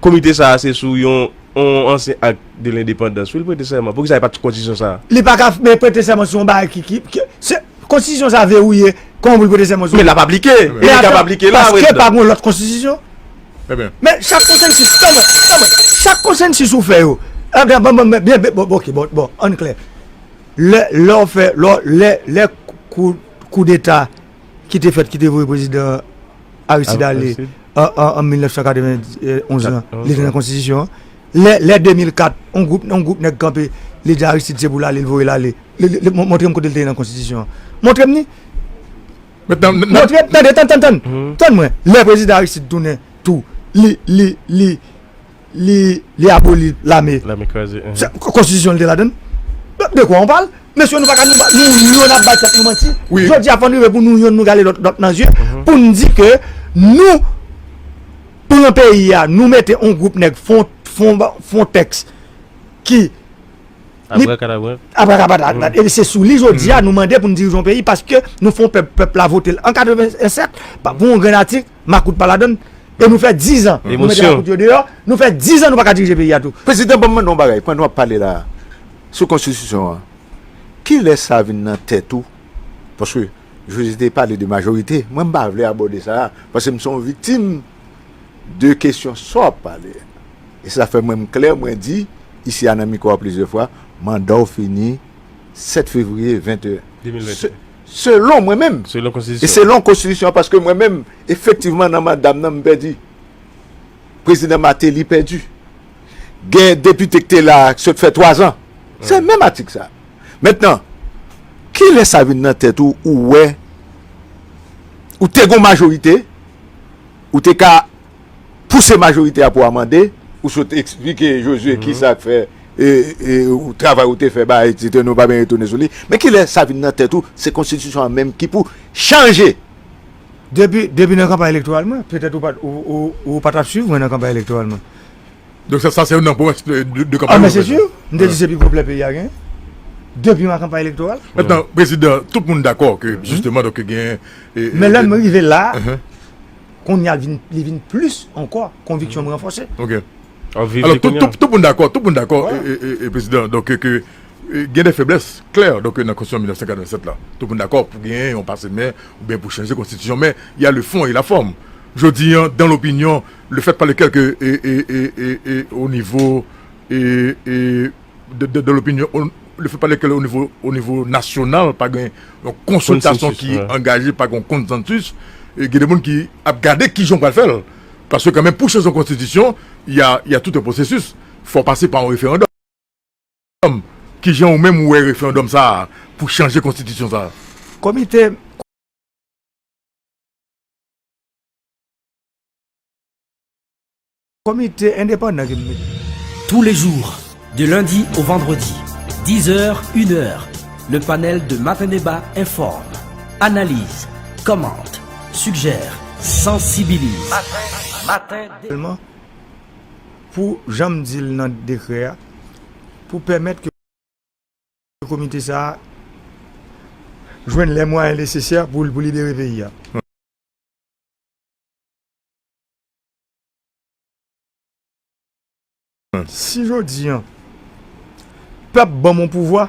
komite sa a se sou yon, yon ansyen ak de lendepandans. Wi, l prete sèman. Poukisa li pa t sou konstitisyon sa a? Li pa ka, men prete sèman sou yon bagay ki, ki, ki se, konstitisyon sa a verouye. Kòman pou l prete sèman sou? Men l ap aplike. E li k ap aplike la, paske pa gen lòt konstitisyon. Men chak konsansis, tann mwen, tann mwen, chak konsansis ou fè yo. Adan, bon, bon, bon, bon, ok, bon, bon, ann klè. Lè, lè w fè, lè, lè, lè kou, koudeta ki te fèt, ki te voye prezidan Aristide ale an, an, an mil nèf san katrevenn onz lan, li te nan konstitisyon an. Lè, lè de mil kat, yon gwoup, yon gwoup nèg kanpe, li di Aristide se pou l ale, li voye l ale. Li, li, li, mon-, montre m kote l te ye nan konstitisyon an. Montre m ni. Montre m, tande, tann, tann, tann. Tann mwen. Lè prezidan Aristide tounen tou, li, li, li, li, li aboli lame. Lame kraze. Konstitisyon l te ladann. De, de kwa on pale? Mesye, nou pa ka, nou, nou, nou, n ap bay tèt nou manti. Jodi a, fò n rive pou nou yonn nou gade lòt, lòt nan zye, pou n di ke nou, pou nan peyi a, nou mete on gwoup nèg fon, fon, fon tèks ki li abrakadabra. Abrakadabra. E se sou li jodi a nou mande pou n dirije yon peyi paske nou fè yon pèp, pèp la vote l an katrevennsèt, pa, pou yon grenn atik, makout pa ladann. E nou fè diz an nou mete makout yo deyò, nou fè diz an nou pa ka dirije peyi a tou. Prezidan, ban m mande yon bagay, pandan w ap pale la, sou konstitisyon an, kilè sa vin nan tèt ou? Paske José te pale de majorite, mwen m pa vle abòde sa a, paske m se yon viktim de kesyon sa w ap pale. E sa fè mwen m klè, mwen di, isi a nan mikwo a plizyè fwa, manda w fini sèt fevriye venteyen. Se-, selon mwen menm. Selon konstitisyon. E selon konstitisyon an, paske mwen menm, efektivman, nan manda m nan, m pèdi. Prezidan Martelly pèdi. Gen depite ki te la, ki sot fè twa zan. Se menm atik sa. Mentnan, kilè sa vin nan tèt ou, ou wè, ou te gon majorite, ou te ka pouse majorite a pou amande, ou sot eksplike Josué kisa k fè, e, e, ou travay ou te fè, ba, etsetera, nou pa byen retounen sou li. Men kilè sa vin nan tèt ou, se konstitisyon an menm ki pou chanje? Depi, depi nan kanpay elektoral mwen, petèt ou pa t, ou, ou, ou pa t ap swiv mwen nan kanpay elektoral mwen. Donk sa, sa se youn nan pwomès de, de kanpay ou fè. A, men se si, m te di se pi pwòp lè peyi a genyen. Depi nan kanpay elektoral. Mentnan, prezidan, tout moun dakò ke, jisteman, donk, genyen, e, e, men lè m rive la, kounye a l vin, li vin plis ankò, konviksyon m ranfòse. Ok. Alò, tout, tout, tout moun dakò, tout moun dakò, e, e, e, e, prezidan, donk, ke, e, gen de feblès klè, donk, nan konstitisyon mil nèf san katrevennsèt la. Tout moun dakò pou genyen yon pase men oubyen pou chanje konstitisyon, men y a le fond et la forme. Jodi an, dans l'opinion, le fait par lequel que, e, e, e, e, e, au niveau, e, e, de, de, de l'opinion, o, le fait par lequel au niveau, au niveau national, pa gen yon konsiltasyon ki angaje, pa gen yon konsansis, e gen de moun ki ap gade kijan w pral fè l. Paske kanmenm, pou chanje yon konstitisyon, y a, y a tout un processus. Fò w pase pa yon referandòm. Kijan ou menm ou wè referandòm sa a pou chanje konstitisyon sa a? Komite Komite endepandan ke m mete. Tous les jours, de lundi au vendredi, dix heures, une heure, le panel de Matin Débat informe, analyse, commente, suggère, sensibilise. Matin, matin Débat. Sèlman, pou jan m di l nan dekrè a, pou pèmèt ke komite sa a jwenn lè mwayen nesesè pou l, pou libere peyi a. Si jodi an, pèp ban m yon pouvwa,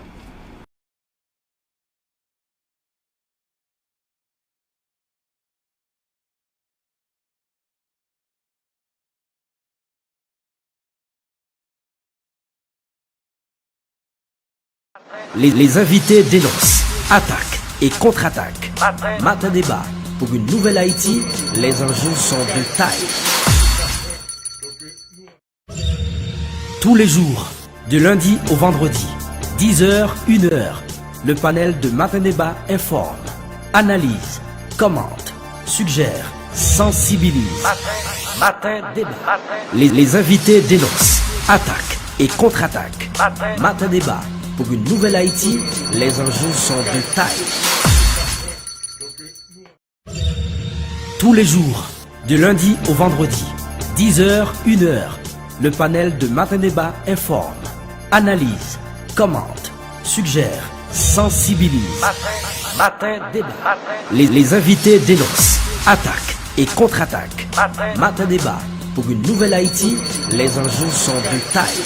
Les, les invités dénoncent. Attaque et contre-attaque. Matin Débat. Pour une nouvelle Haïti, les enjeux sont de taille. Tous les jours, de lundi au vendredi, dix heures, une heure, le panel de Matin Débat informe, analyse, commente, suggère, sensibilise. Matin, matin débat. Les, les invités dénoncent. Attaque et contre-attaque. Matin, matin débat. Pour une nouvelle Haïti, les enjeux sont de taille. Tous les jours, de lundi au vendredi, dix heures, une heure, le panel de Matin Débat informe, analyse, commente, suggère, sensibilise. Matin, Matin Débat. Les, les invités dénoncent, attaquent et contre-attaquent. Matin Débat. Pour une nouvelle Haïti, les enjeux sont de taille.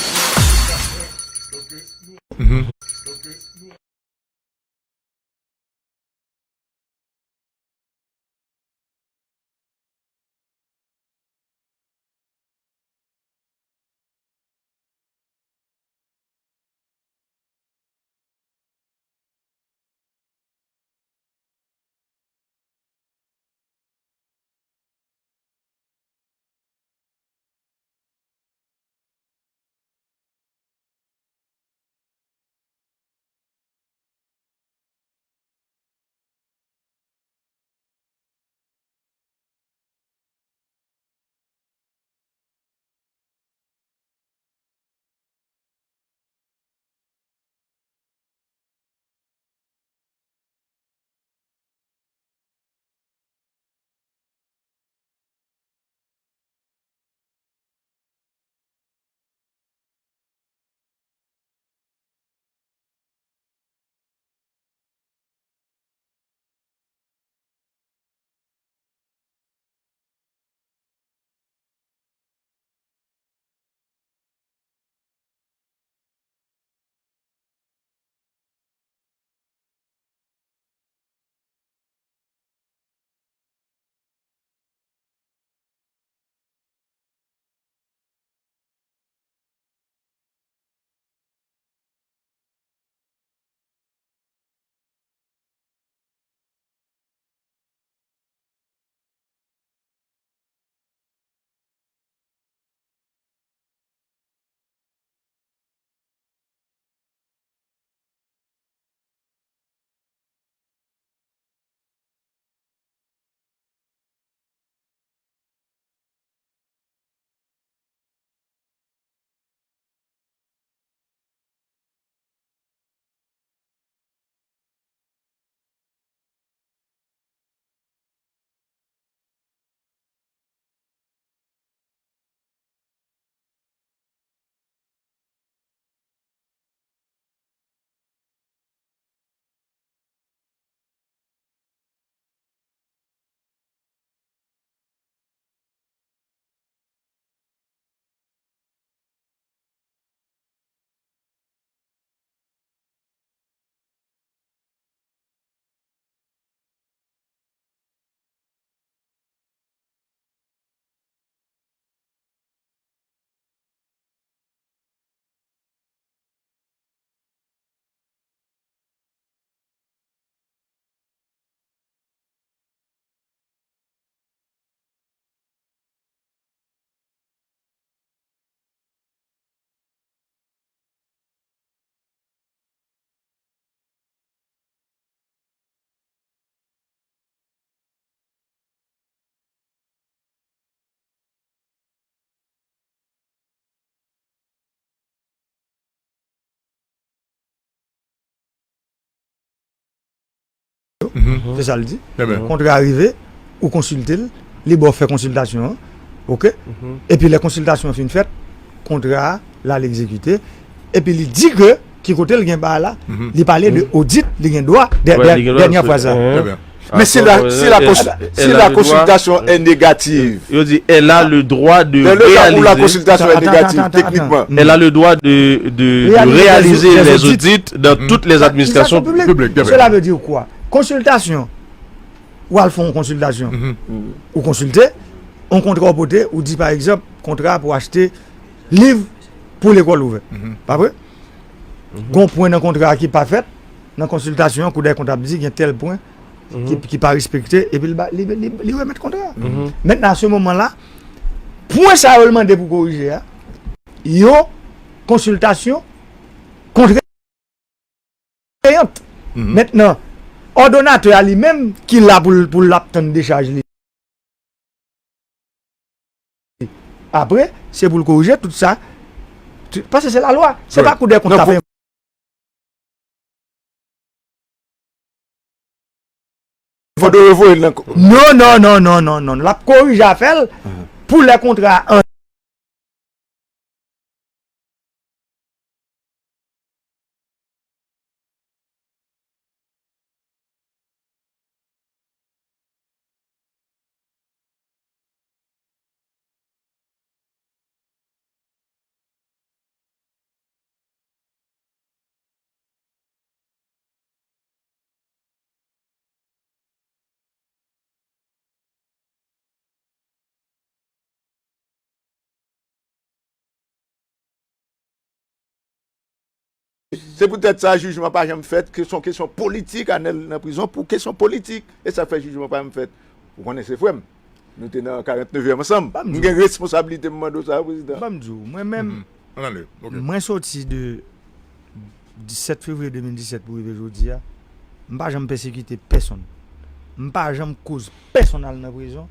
Se sa l di. Kontra a rive, ou konsilte l, li ba w fè konsiltasyon an, oke? Epi lè konsiltasyon an fin fèt, kontra a, l al egzekite, epi li di ke ki kote l gen ba la, li pale de odit, li gen dwa, dè-, dènyè fraz la. Men si la, si la, si la consultation est négative, yo di, elle a le droit de réaliser, la consultation est négative, techniquement, elle a le droit de, de, de réaliser les audits dans toutes les administrations publiques. Cela veut dire quoi? Konsiltasyon, ou al fè yon konsiltasyon, ou konsilte, yon kontra ou pote, ou di, pa egzanp, kontra pou achte liv pou lekòl ouvè. Pa vre? Gon pwen nan kontra a ki pa fèt, nan konsiltasyon an, Cour des comptes ap di gen tèl pwen ki, ki pa respekte, epi li, li, li, li remèt kontra a. Mentnan, a se moman la, pwen sa yo l mande pou korije a, yon konsiltasyon kontrè peyant. Mentnan, òdonatè a li menm ki la pou l, pou l ap tann dechaj li. Apre, se pou l korije tout sa. Paske se lalwa. Se pa Cour des comptes k ap fè. Yo voye l nan ko- Non, non, non, non, non, non. L ap korije afè l pou lè kontra an. Se poutèt sa jijman pa janm fèt, ke se yon kesyon politik, Anèl nan prizon pou kesyon politik. E sa k fè jijman pa janm fèt. Ou konnen se frè m. Nou te nan karant nevyèm ansanm. M gen responsablite m mande w sa, prezidan. Ban m di w, mwen menm, mwen soti de disèt fevriye de mil disèt pou rive jodi a, m pa janm pèsekite pèsonn. M pa janm koz pèsonn al nan prizon.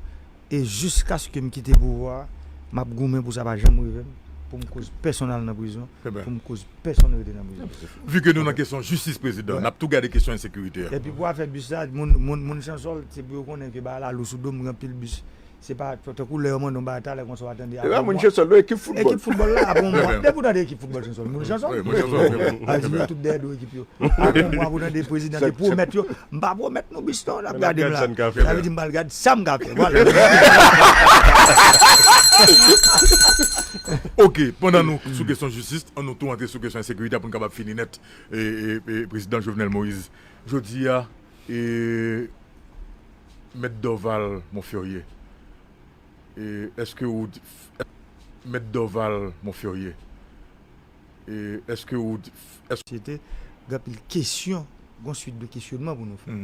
E jiskaske m kite pouvwa a, m ap goumen pou sa pa janm rive m, pou m koz pèsonn al nan prizon, pou m koz pèsonn rete nan prizon. Vu ke nou nan kesyon jistis, prezidan, n ap tou gade kesyon ensekirite a. Epi pou afè bis la, moun, moun, moun Chansòl, se pou yo konnen ke bagay la lou sou do m, gen anpil bis. Se pa tankou lè yo mande yon bagay talè konsa w a tande. E pa moun Chansòl, non, ekip foutbòl. Ekip foutbòl la, apre yon mwa, depi w tande ekip foutbol Chansòl, moun Chansòl. Wi, moun Chansòl, wi, wi. Sa vle di yo tout dèyè do ekip yo. Apre yon mwa pou tande prezidan te pwomèt yo. M pa pwomèt nou bis non, n ap gade m la. Sa vle di m pral gade sa m ka fè. Vwala. Ok, pandan nou sou kesyon jistis, an nou tou antre sou kesyon ensekirite pou n kapab fini nèt. E, e, e, prezidan Jovenel Moïse, jodi a, e, Mèt Dorval Monferrier, e, èske ou, Mèt Dorval Monferrier, e, èske ou, èske sosyete, gen anpil kesyon, gen yon swit de kesyonman pou nou fè.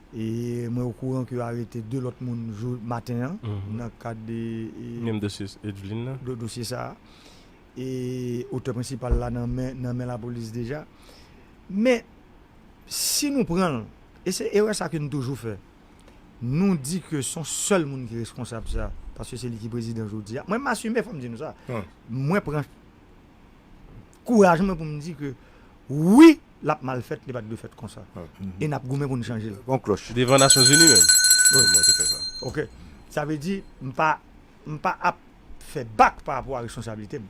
E mwen okouran ke yo arete de lòt moun jou maten an, nan kad de, e, menm dosye Edwin nan. Do-, dosye sa a. E otè prensipal la nan men, nan men lapolis deja. Men, si nou pran l, e se erè sa ke nou toujou fè, nou di ke se yon sèl moun ki reskonsab sa, paske se li ki prezidan jodi a. Mwen, m asime, fò m di nou sa. Mwen pran kouraj mwen pou m di ke wi, l ap mal fèt, li pa t dwe fèt konsa. E n ap goumen pou n chanje l. Bon klòch. Devan Nasyonzini menm. Wi. Mwen te fè sa. Ok. Sa vle di, m pa, m pa ap fè bak pa rapò a responsablite m.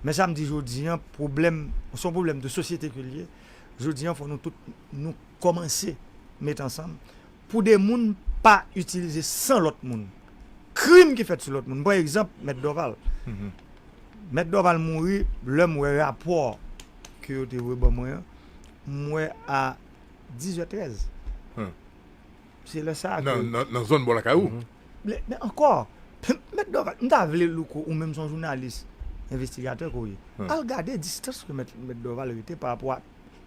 Men sa m di jodi an, pwoblèm, se yon pwoblèm de sosyete ke l ye. Jodi an, fò nou tout, nou kòmanse met ansanm pou de moun pa itilize san lòt moun. Krim ki fèt sou lòt moun. M pran egzanp Mèt Dorval. Mèt Dorval mouri, lè m wè rapò ke yo te voye ban mwen an, m wè a dizè trèz. Se lè sa a ke nan, nan, nan zòn bò lakay ou. Men, men ankò, Mèt Dorval, m ta vle, Louko, ou menm se yon jounalis, envestigatè ke w ye. Al gade distans ke Mèt, Mèt Dorval rete pa rapò a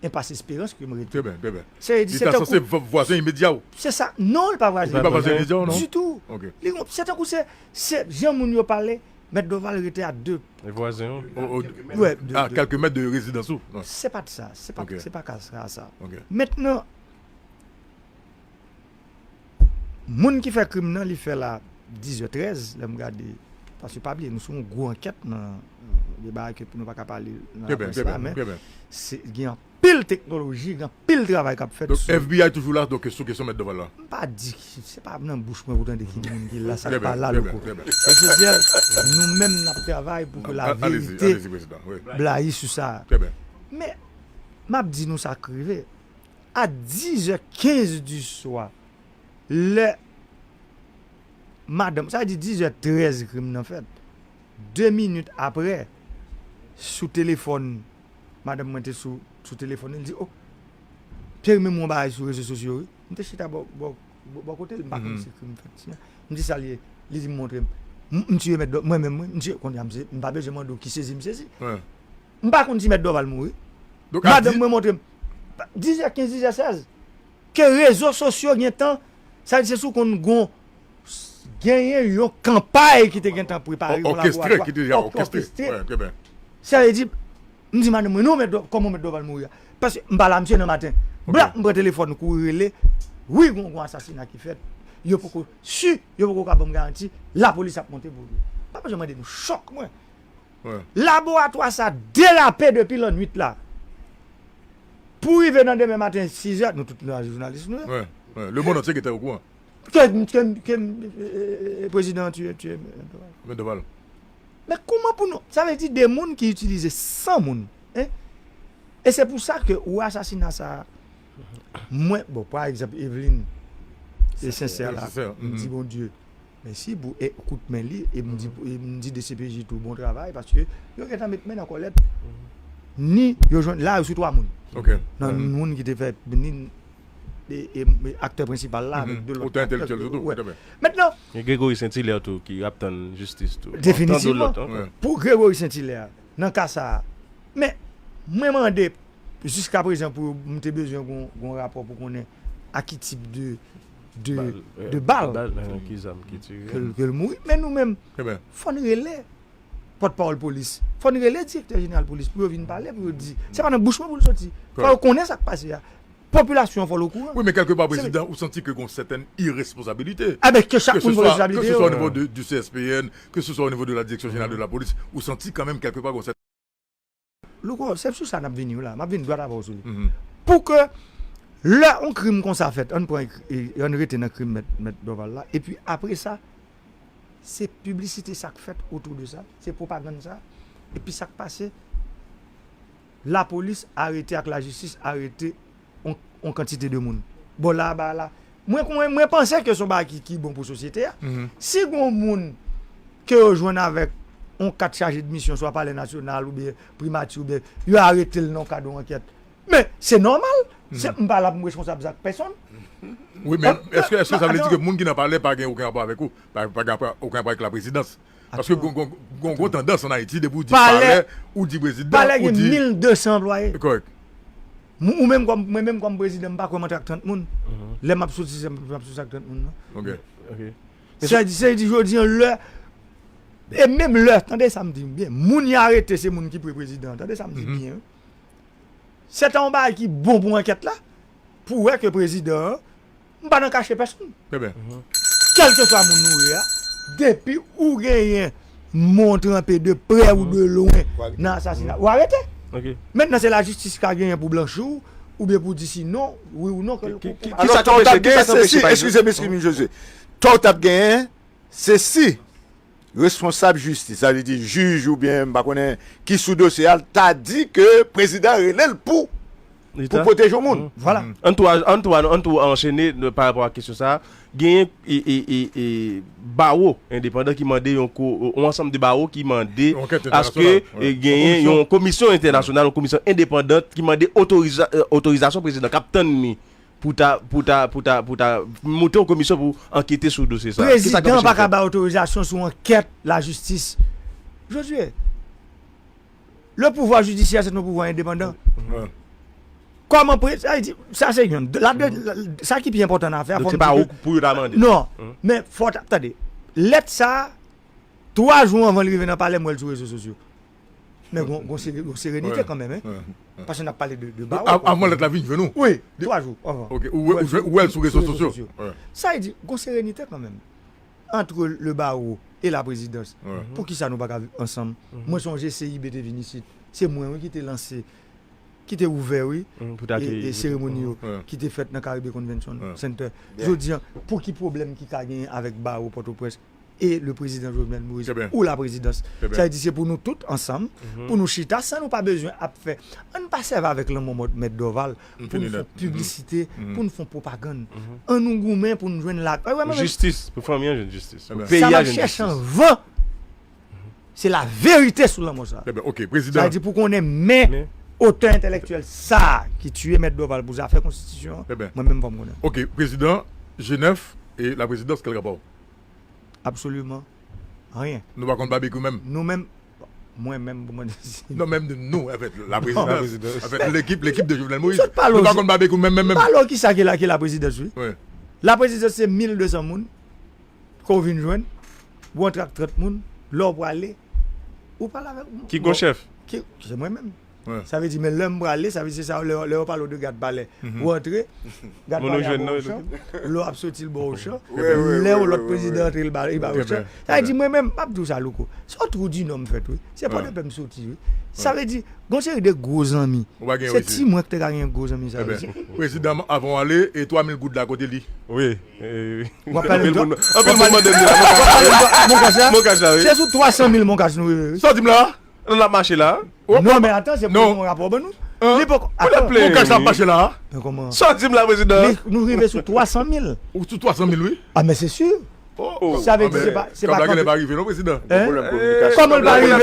Enpas Esperans ke m rete. Trè byen, trè byen. Sa vle di, li ta sanse vwazen imedya w. Se sa. Non, li pa vwazen imedya w, non? Ditou. Ok. Li, se tankou se, se jan moun yo pale, Mèt Dorval rete a de. E vwazen w? Wi, de, a kèlke mèt de rezidans ou? Se pa t sa. Se pa, se pa ka sa. Mentnan, moun ki fè krim nan, li fè l a dizè trèz, lè m gade, paske pa bliye, nou sou yon gwo ankèt nan, de bagay ke nou pa ka pale nan laprès la, men se, gen anpil teknoloji, gen anpil travay k ap fèt sou. Donk, FBI toujou la, donk, sou kesyon Mèt Dorval la? M pa di ki, se pa nan bouch mwen pou tande ki moun ki la, sa k pa la, Louko. Eseansyèl, nou menm n ap travay pou ke laverite blayi sou sa. Men, m ap di nou sa k rive. A dizè kenz di swa, lè madanm, sa vle di dizè trèz krim nan fèt. De minit aprè, sou telefòn, madanm mwen te sou, sou telefòn li, li di, "O, Pierre, men m wè yon bagay sou rezo sosyo, wi." M te chita bò, bò, bò, bò kote l, m pa konn si krim fèt. M di, "Sa l ye?" Li di, "M montre m." M, m tiye Mèt Dò-, mwen menm, wi, m tiye, kounye a, m se, m pa bezwen mande w ki sezi m sezi. M pa konn si Mèt Dòval mouri. Madanm mwen montre m. Dizè kenz, dizè sèz. Ke rezo sosyo gentan, sa vle di se sou konn gon, genyen yon kanpay ki te gentan prepare, yon laboratwa, òkestre. Sa vle di, m di madanm mwen, "Non, Mèt Dò-, kòman Mèt Dòval mouri a?" Paske m pale a misye nan maten. Blap, m pran telefòn, kouri rele. Wi, gon, gon asasina ki fèt. Yo poko si, yo poko ka ban m garanti, lapolis ap monte pou li. Pa bezwen mande nou, chòk mwen. Laboratwa sa derape depi lannwit la. Pou rive nan demen maten, sizè, nou tout nou jounalis nou ye. Le monde entier était au courant. Ke, ke, ke eh, eh, prezidan an tiye, tiye Mendoval. Men kouman pou nou, sa vle di de moun ki itilize san moun, hein? E se pou sa ke ou asasina sa, mwen, bon, pa egzanp, Evelyn, e sensè la, m di Bondye mèsi pou e kout men li, e m di, e m di D C P J tou bon travay, paske yo gentan met men nan kòlèt, ni yo jwenn, la yo sou twa moun. Nan moun ki te fè, ni e, e, e aktè prensipal la, avèk de lòt aktè. Mentnan, gen Gregory Saint Hilaire tou ki ap tann jistis tou. Definitivman. Pou Gregory Saint Hilaire, nan ka sa a. Men, mwen mande, jiska prezan pou m te bezwen gon, gon rapò pou konnen a ki tip de, de, de bal ke l mouri. Men nou menm, fò n rele pòtpawòl polis. Fò n rele direktè jeneral polis pou yo vin pale, pou yo di. Se pa nan bouch mwen pou l soti. Fò yo konnen sa k pase a. Popilasyon an fò l okouran. Wi, men kèlkepa, prezidan, ou santi ke gon sètèn iresponsabilite. Enben, ke chak moun pran responsablite yo. Ke se swa o nivo de, du C S P N, ke se swa o nivo de la Direction Générale de la Police, ou santi kanmenm kèlkepa gon sètèn. Louko, se sou sa n ap vini la. M ap vin dwat avè w sou li. Pou ke lè yon krim konsa fèt, ann pran, ann rete nan krim mèt, mèt Dorval la, epi apre sa, se piblisite sa k fèt otou de sa, se pwopagann sa, epi sa k pase, lapolis arete ak lajistis arete yon, yon kantite de moun. Bon, la, ba la, mwen, mwen, mwen panse ke se yon bagay ki, ki bon pou sosyete a. Si gon moun ke yo jwenn avèk yon kat chaje de misyon, swa Palè Nasyonal oubyen Primati, oubyen yo arete l nan kad yon ankèt, men se nòmal. Se, m pa la pou m responsab zak pèsonn. Wi, men èske, èske sa vle di ke moun ki nan palè pa gen okenn rapò avèk ou, pa, pa gen okenn rapò avèk laprezidans? Paske gon, gon, gon, gon tandans ann Ayiti, depi w di palè, ou di prezidan, palè gen mil de san anplwaye. Kòrèk. Ou menm kòm, mwen menm kòm prezidan, m pa kwè m antre ak trant moun. Lè m ap soti, se m ap soti ak trant moun, non. Ok. Ok. Sa di, sa di, jodi an, lè, e menm lè, tande sa m di byen, moun y arete, se moun ki pre prezidan, tande sa m di byen, wi. Se ta yon bagay ki bon pou ankèt la, pou wè ke prezidan an, m pa nan kache pèsonn. Kèlkeswa moun ou ye a, depi ou genyen men w tranpe de prè ou de lwen nan asasina, ou arete. Mentnan, se lajistis ki ka genyen pou blanchi w, oubyen pou di si non, wi ou non. Ki, ki, ki, ki sa k anpeche, ki sa k anpeche, pa egzanp? Eskize m, eskize m, Josué. Tò w t ap genyen, se si responsab jistis, sa vle di jij oubyen m pa konnen ki sou dosye a, ta di ke prezidan rele l pou, pou pwoteje yon moun. Vwala. Ann tou, ann tou, ann tou anchene pa rapò ak kesyon sa a. Genyen e, e, e, e bawo endepandan ki mande yon ko, yon ansanm de bawo ki mande aske genyen yon komisyon entènasyonal, yon komisyon endepandan ki mande otoriza-, otorizasyon prezidan k ap tann li pou ta, pou ta, pou ta, pou ta monte yon komisyon pou ankete sou dosye sa. Prezidan pa ka bay otorizasyon sou ankèt lajistis. Josué, le pouvoir judiciaire, c'est un pouvoir indépendant. Kòman pre-, sa vle di, sa se youn. La de, sa ki pi enpòtan nan afè a, fò m di ke, pou yo ta mande. Non, men fò w ta, tande, lèt sa a, twa jou anvan l rive nan palè, m wè l sou rezo sosyo. Men gon, gon sere-, gon serenite kanmenm, hein. Paske n ap pale de, de bawo. Avan lèt la vin jwenn ou? Wi, twa jou anvan. Ok, ou wè, ou wè l sou rezo sosyo. Sa vle di, gon serenite kanmenm. Entre le barreau et la présidence. Poukisa nou pa ka viv ansanm? Mwen sonje C I B te vin isit. Se mwen, wi, ki te lanse, ki te ouvè, wi, e, e seremoni yo ki te fèt nan Caribbean Convention Center. Jodi an, pou ki pwoblèm ki ka genyen avèk bawo Pòtoprens e le prezidan Jovenel Moïse ou la présidence? Sa vle di se pou nou tout ansanm, pou nou chita san nou pa bezwen ap fè. Ann pa sèvi avèk lanmò mèt Dorval pou n fè piblisite, pou n fè pwopagann. Ann nou goumen pou n jwenn la. Jistis, pou fanmi an jwenn jistis. Sa m ap chèche anvan, se laverite sou lanmò sa. Sa vle di pou konnen men otè entèlektyèl sa ki tiye mèt Dorval pou zafè konstitisyon an, mwen menm fò m konnen. Ok, prezidan, G nèf e laprezidans, kèl rapò? Absoliman anyen. Nou pa konn babekyou menm? Nou menm, mwen menm, pou mwen di. Non, menm de nou, anfèt, laprezidans, anfèt, lekip, lekip de Jovenel Moïse. Nou pa konn babekyou menm, menm, menm. Pale w kisa ki la, ki laprezidans, wi. Laprezidans se mil de san moun ke w vin jwenn, ou antre ak trant moun, lè w prale, ou pale avèk. Ki gon chèf? Ki, se mwen menm. Sa vle di, men lè m prale, sa vle di, se sa, lè, lè yo pale w de gad palè, ou antre, gad palè a ba w chan, lè w ap soti l ba w chan, lè yon lòt prezidan antre, li ba, li ba w chan. Sa vle di, mwen menm, m ap di w sa, Louko, se yon trou di nò m fèt, wi. Se Pòdepè m soti, wi. Sa vle di, gon seri de gwo zanmi. Se ti mwen ki te ka gen gwo zanmi sa yo. Prezidan, avan w ale, e twa mil goud la, kote li? Wi. W ap pale de anpil moun mande m la. Mon kach la? Mon kach la, wi. Se sou twa san mil mon kach nou rive, wi. Sa w di m la? L ap mache la. Non, men atan, se pou yon rapò ban nou. Li poko, atan. Mon kach la ap mache la. Men kòman? Sa w di m la, prezidan? Nou rive sou twa san mil. Ou sou twa san mil, wi. Ah, men se si. Sa vle di se pa, se pa kanpe. Kòman l pa rive, non, prezidan? Kòman l pa rive,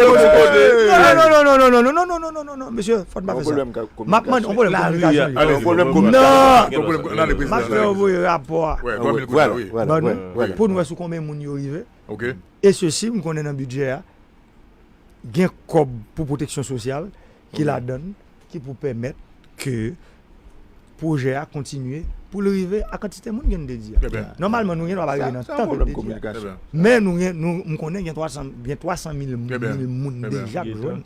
non, non, non, non, mesye, fò n pa fè sa. M ap mande, yon pwoblèm kominikasyon. Yon pwoblèm kominikasyon. Non. M ap fè yo voye rapò a ban nou, pou n wè sou konbyen moun yo rive. E sesi, m konnen nan bidjè a, gen kòb pou pwoteksyon sosyal ki ladan l, ki pou pèmèt ke pwojè a kontinye pou l rive a kantite moun ke n te di a. Nòmalman, nou gen dwa pa rive nan tan ke n te di a. Men nou gen, nou, m konnen gen twa san, gen twa san mil, mil moun deja k jwenn.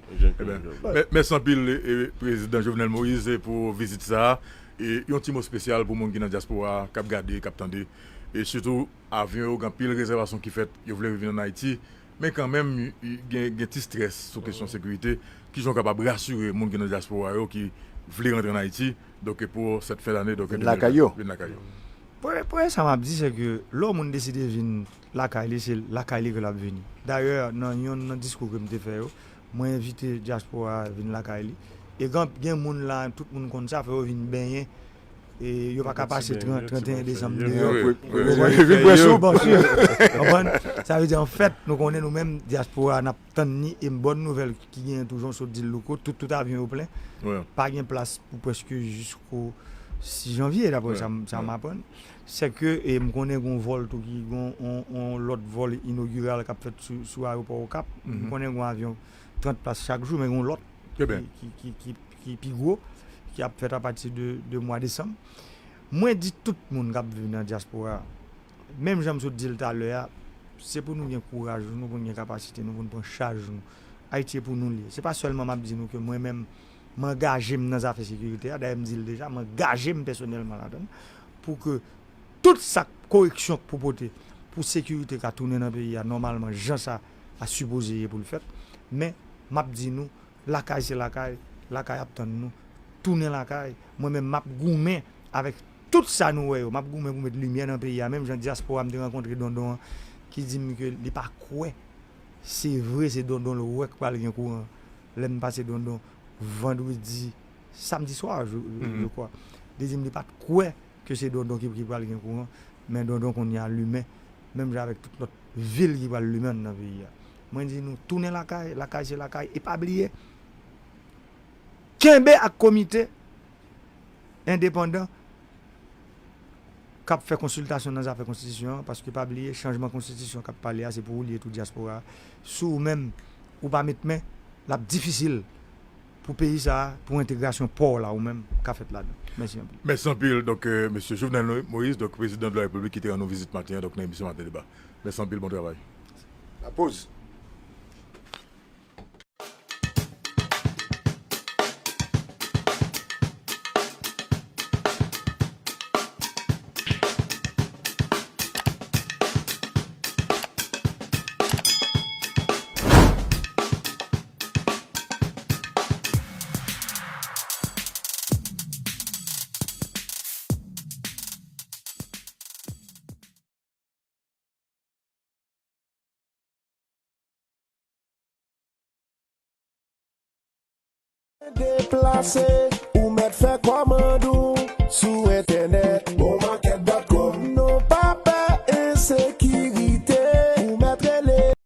Mèsi anpil, e, prezidan Jovenel Moïse, pou vizit sa a. E yon ti mo espesyal pou moun ki nan dyaspora a, k ap gade, k ap tande. E sitou, avyon yo, gen anpil rezèvasyon ki fèt, yo vle vin ann Ayiti. Men kanmenm, gen, gen ti strès sou kesyon sekirite. Kijan w kapab rasire moun ki nan dyaspora yo ki vle rantre ann Ayiti, donk, pou sèt fen dane, donk, vin lakay yo? Vin lakay yo. Premye, premye sa m ap di, se ke lè yon moun deside vin lakay li, se lakay li ke l ap vini. Dayè, nan yonn nan diskou ke m te fè yo, mwen envite dyaspora a vin lakay li. E gen, gen moun la, tout moun konn sa, fò yo vin benyen. E yo pa ka pase trant, trant et un desanm deyò. Vin bwè sou. Bon, si. Konprann? Sa vle di, anfèt, nou konnen nou menm, dyaspora, n ap tann ni, e bòn nouvèl ki genyen toujou, sot di l Louko, tout, tout avyon yo plen. Pa gen plas pou prèske jisko sis janvye, daprè sa m, sa m aprann. Se ke, e m konnen gon vòl tou ki, gon, on, on lòt vòl inogiral k ap fèt sou, sou ayewopò Okap. M konnen gon avyon trant plas chak jou, men gon lòt ki, ki, ki, ki, ki pi gwo, ki ap fèt apati de, de mwa desanm. Mwen di tout moun k ap viv nan dyaspora a, menm jan m sot di l talè a, se pou nou gen kouraj nou, pou n gen kapasite nou, pou n pran chaj nou. Ayiti e pou nou l ye. Se pa sèlman m ap di nou ke mwen menm, m angaje m nan zafè sekirite a, dayè m di l deja, m angaje m pèsonèlman ladan l, pou ke tout sa k, koreksyon k pou pote, pou sekirite ka tounen nan peyi a nòmalman, jan sa a sipoze ye pou l fèt. Men, m ap di nou, lakay se lakay, lakay ap tann nou. Tounen lakay. Mwen menm, m ap goumen avèk tout sa nou wè yo. M ap goumen pou met limyè nan peyi a. Menm jan dyaspora m te rankontre Dondon an, ki di m ke li pa kwè se vre, se Dondon l wè k pral gen kouran. Lè m pase Dondon vandredi, samdi swa, je, je, je crois. Li di m li pa t kwè ke se Dondon ki, ki pral gen kouran, men Dondon kounye a limen, menm jan avèk tout lòt vil ki pral limen anndan peyi a. Mwen di nou, tounen lakay, lakay se lakay, e pa bliye, kenbe ak komite endepandan k ap fè konsiltasyon nan zafè konstitisyon an, paske pa bliye, chanjman konstitisyon k ap pale a, se pou ou l ye tou dyaspora a. Si ou menm, ou pa met men, l ap difisil pou peyi sa a, pou entegrasyon pa w la, ou menm, ka fèt ladan. Mèsi anpil. Mèsi anpil, donk, euh, mesye Jovenel Moïse, donk, prezidan de la Repiblik ki te rann nou vizit maten an, donk, nan emisyon Maten Deba. Mèsi anpil, bon travay. La pause. Deplase, ou mèt fè kòmand ou sou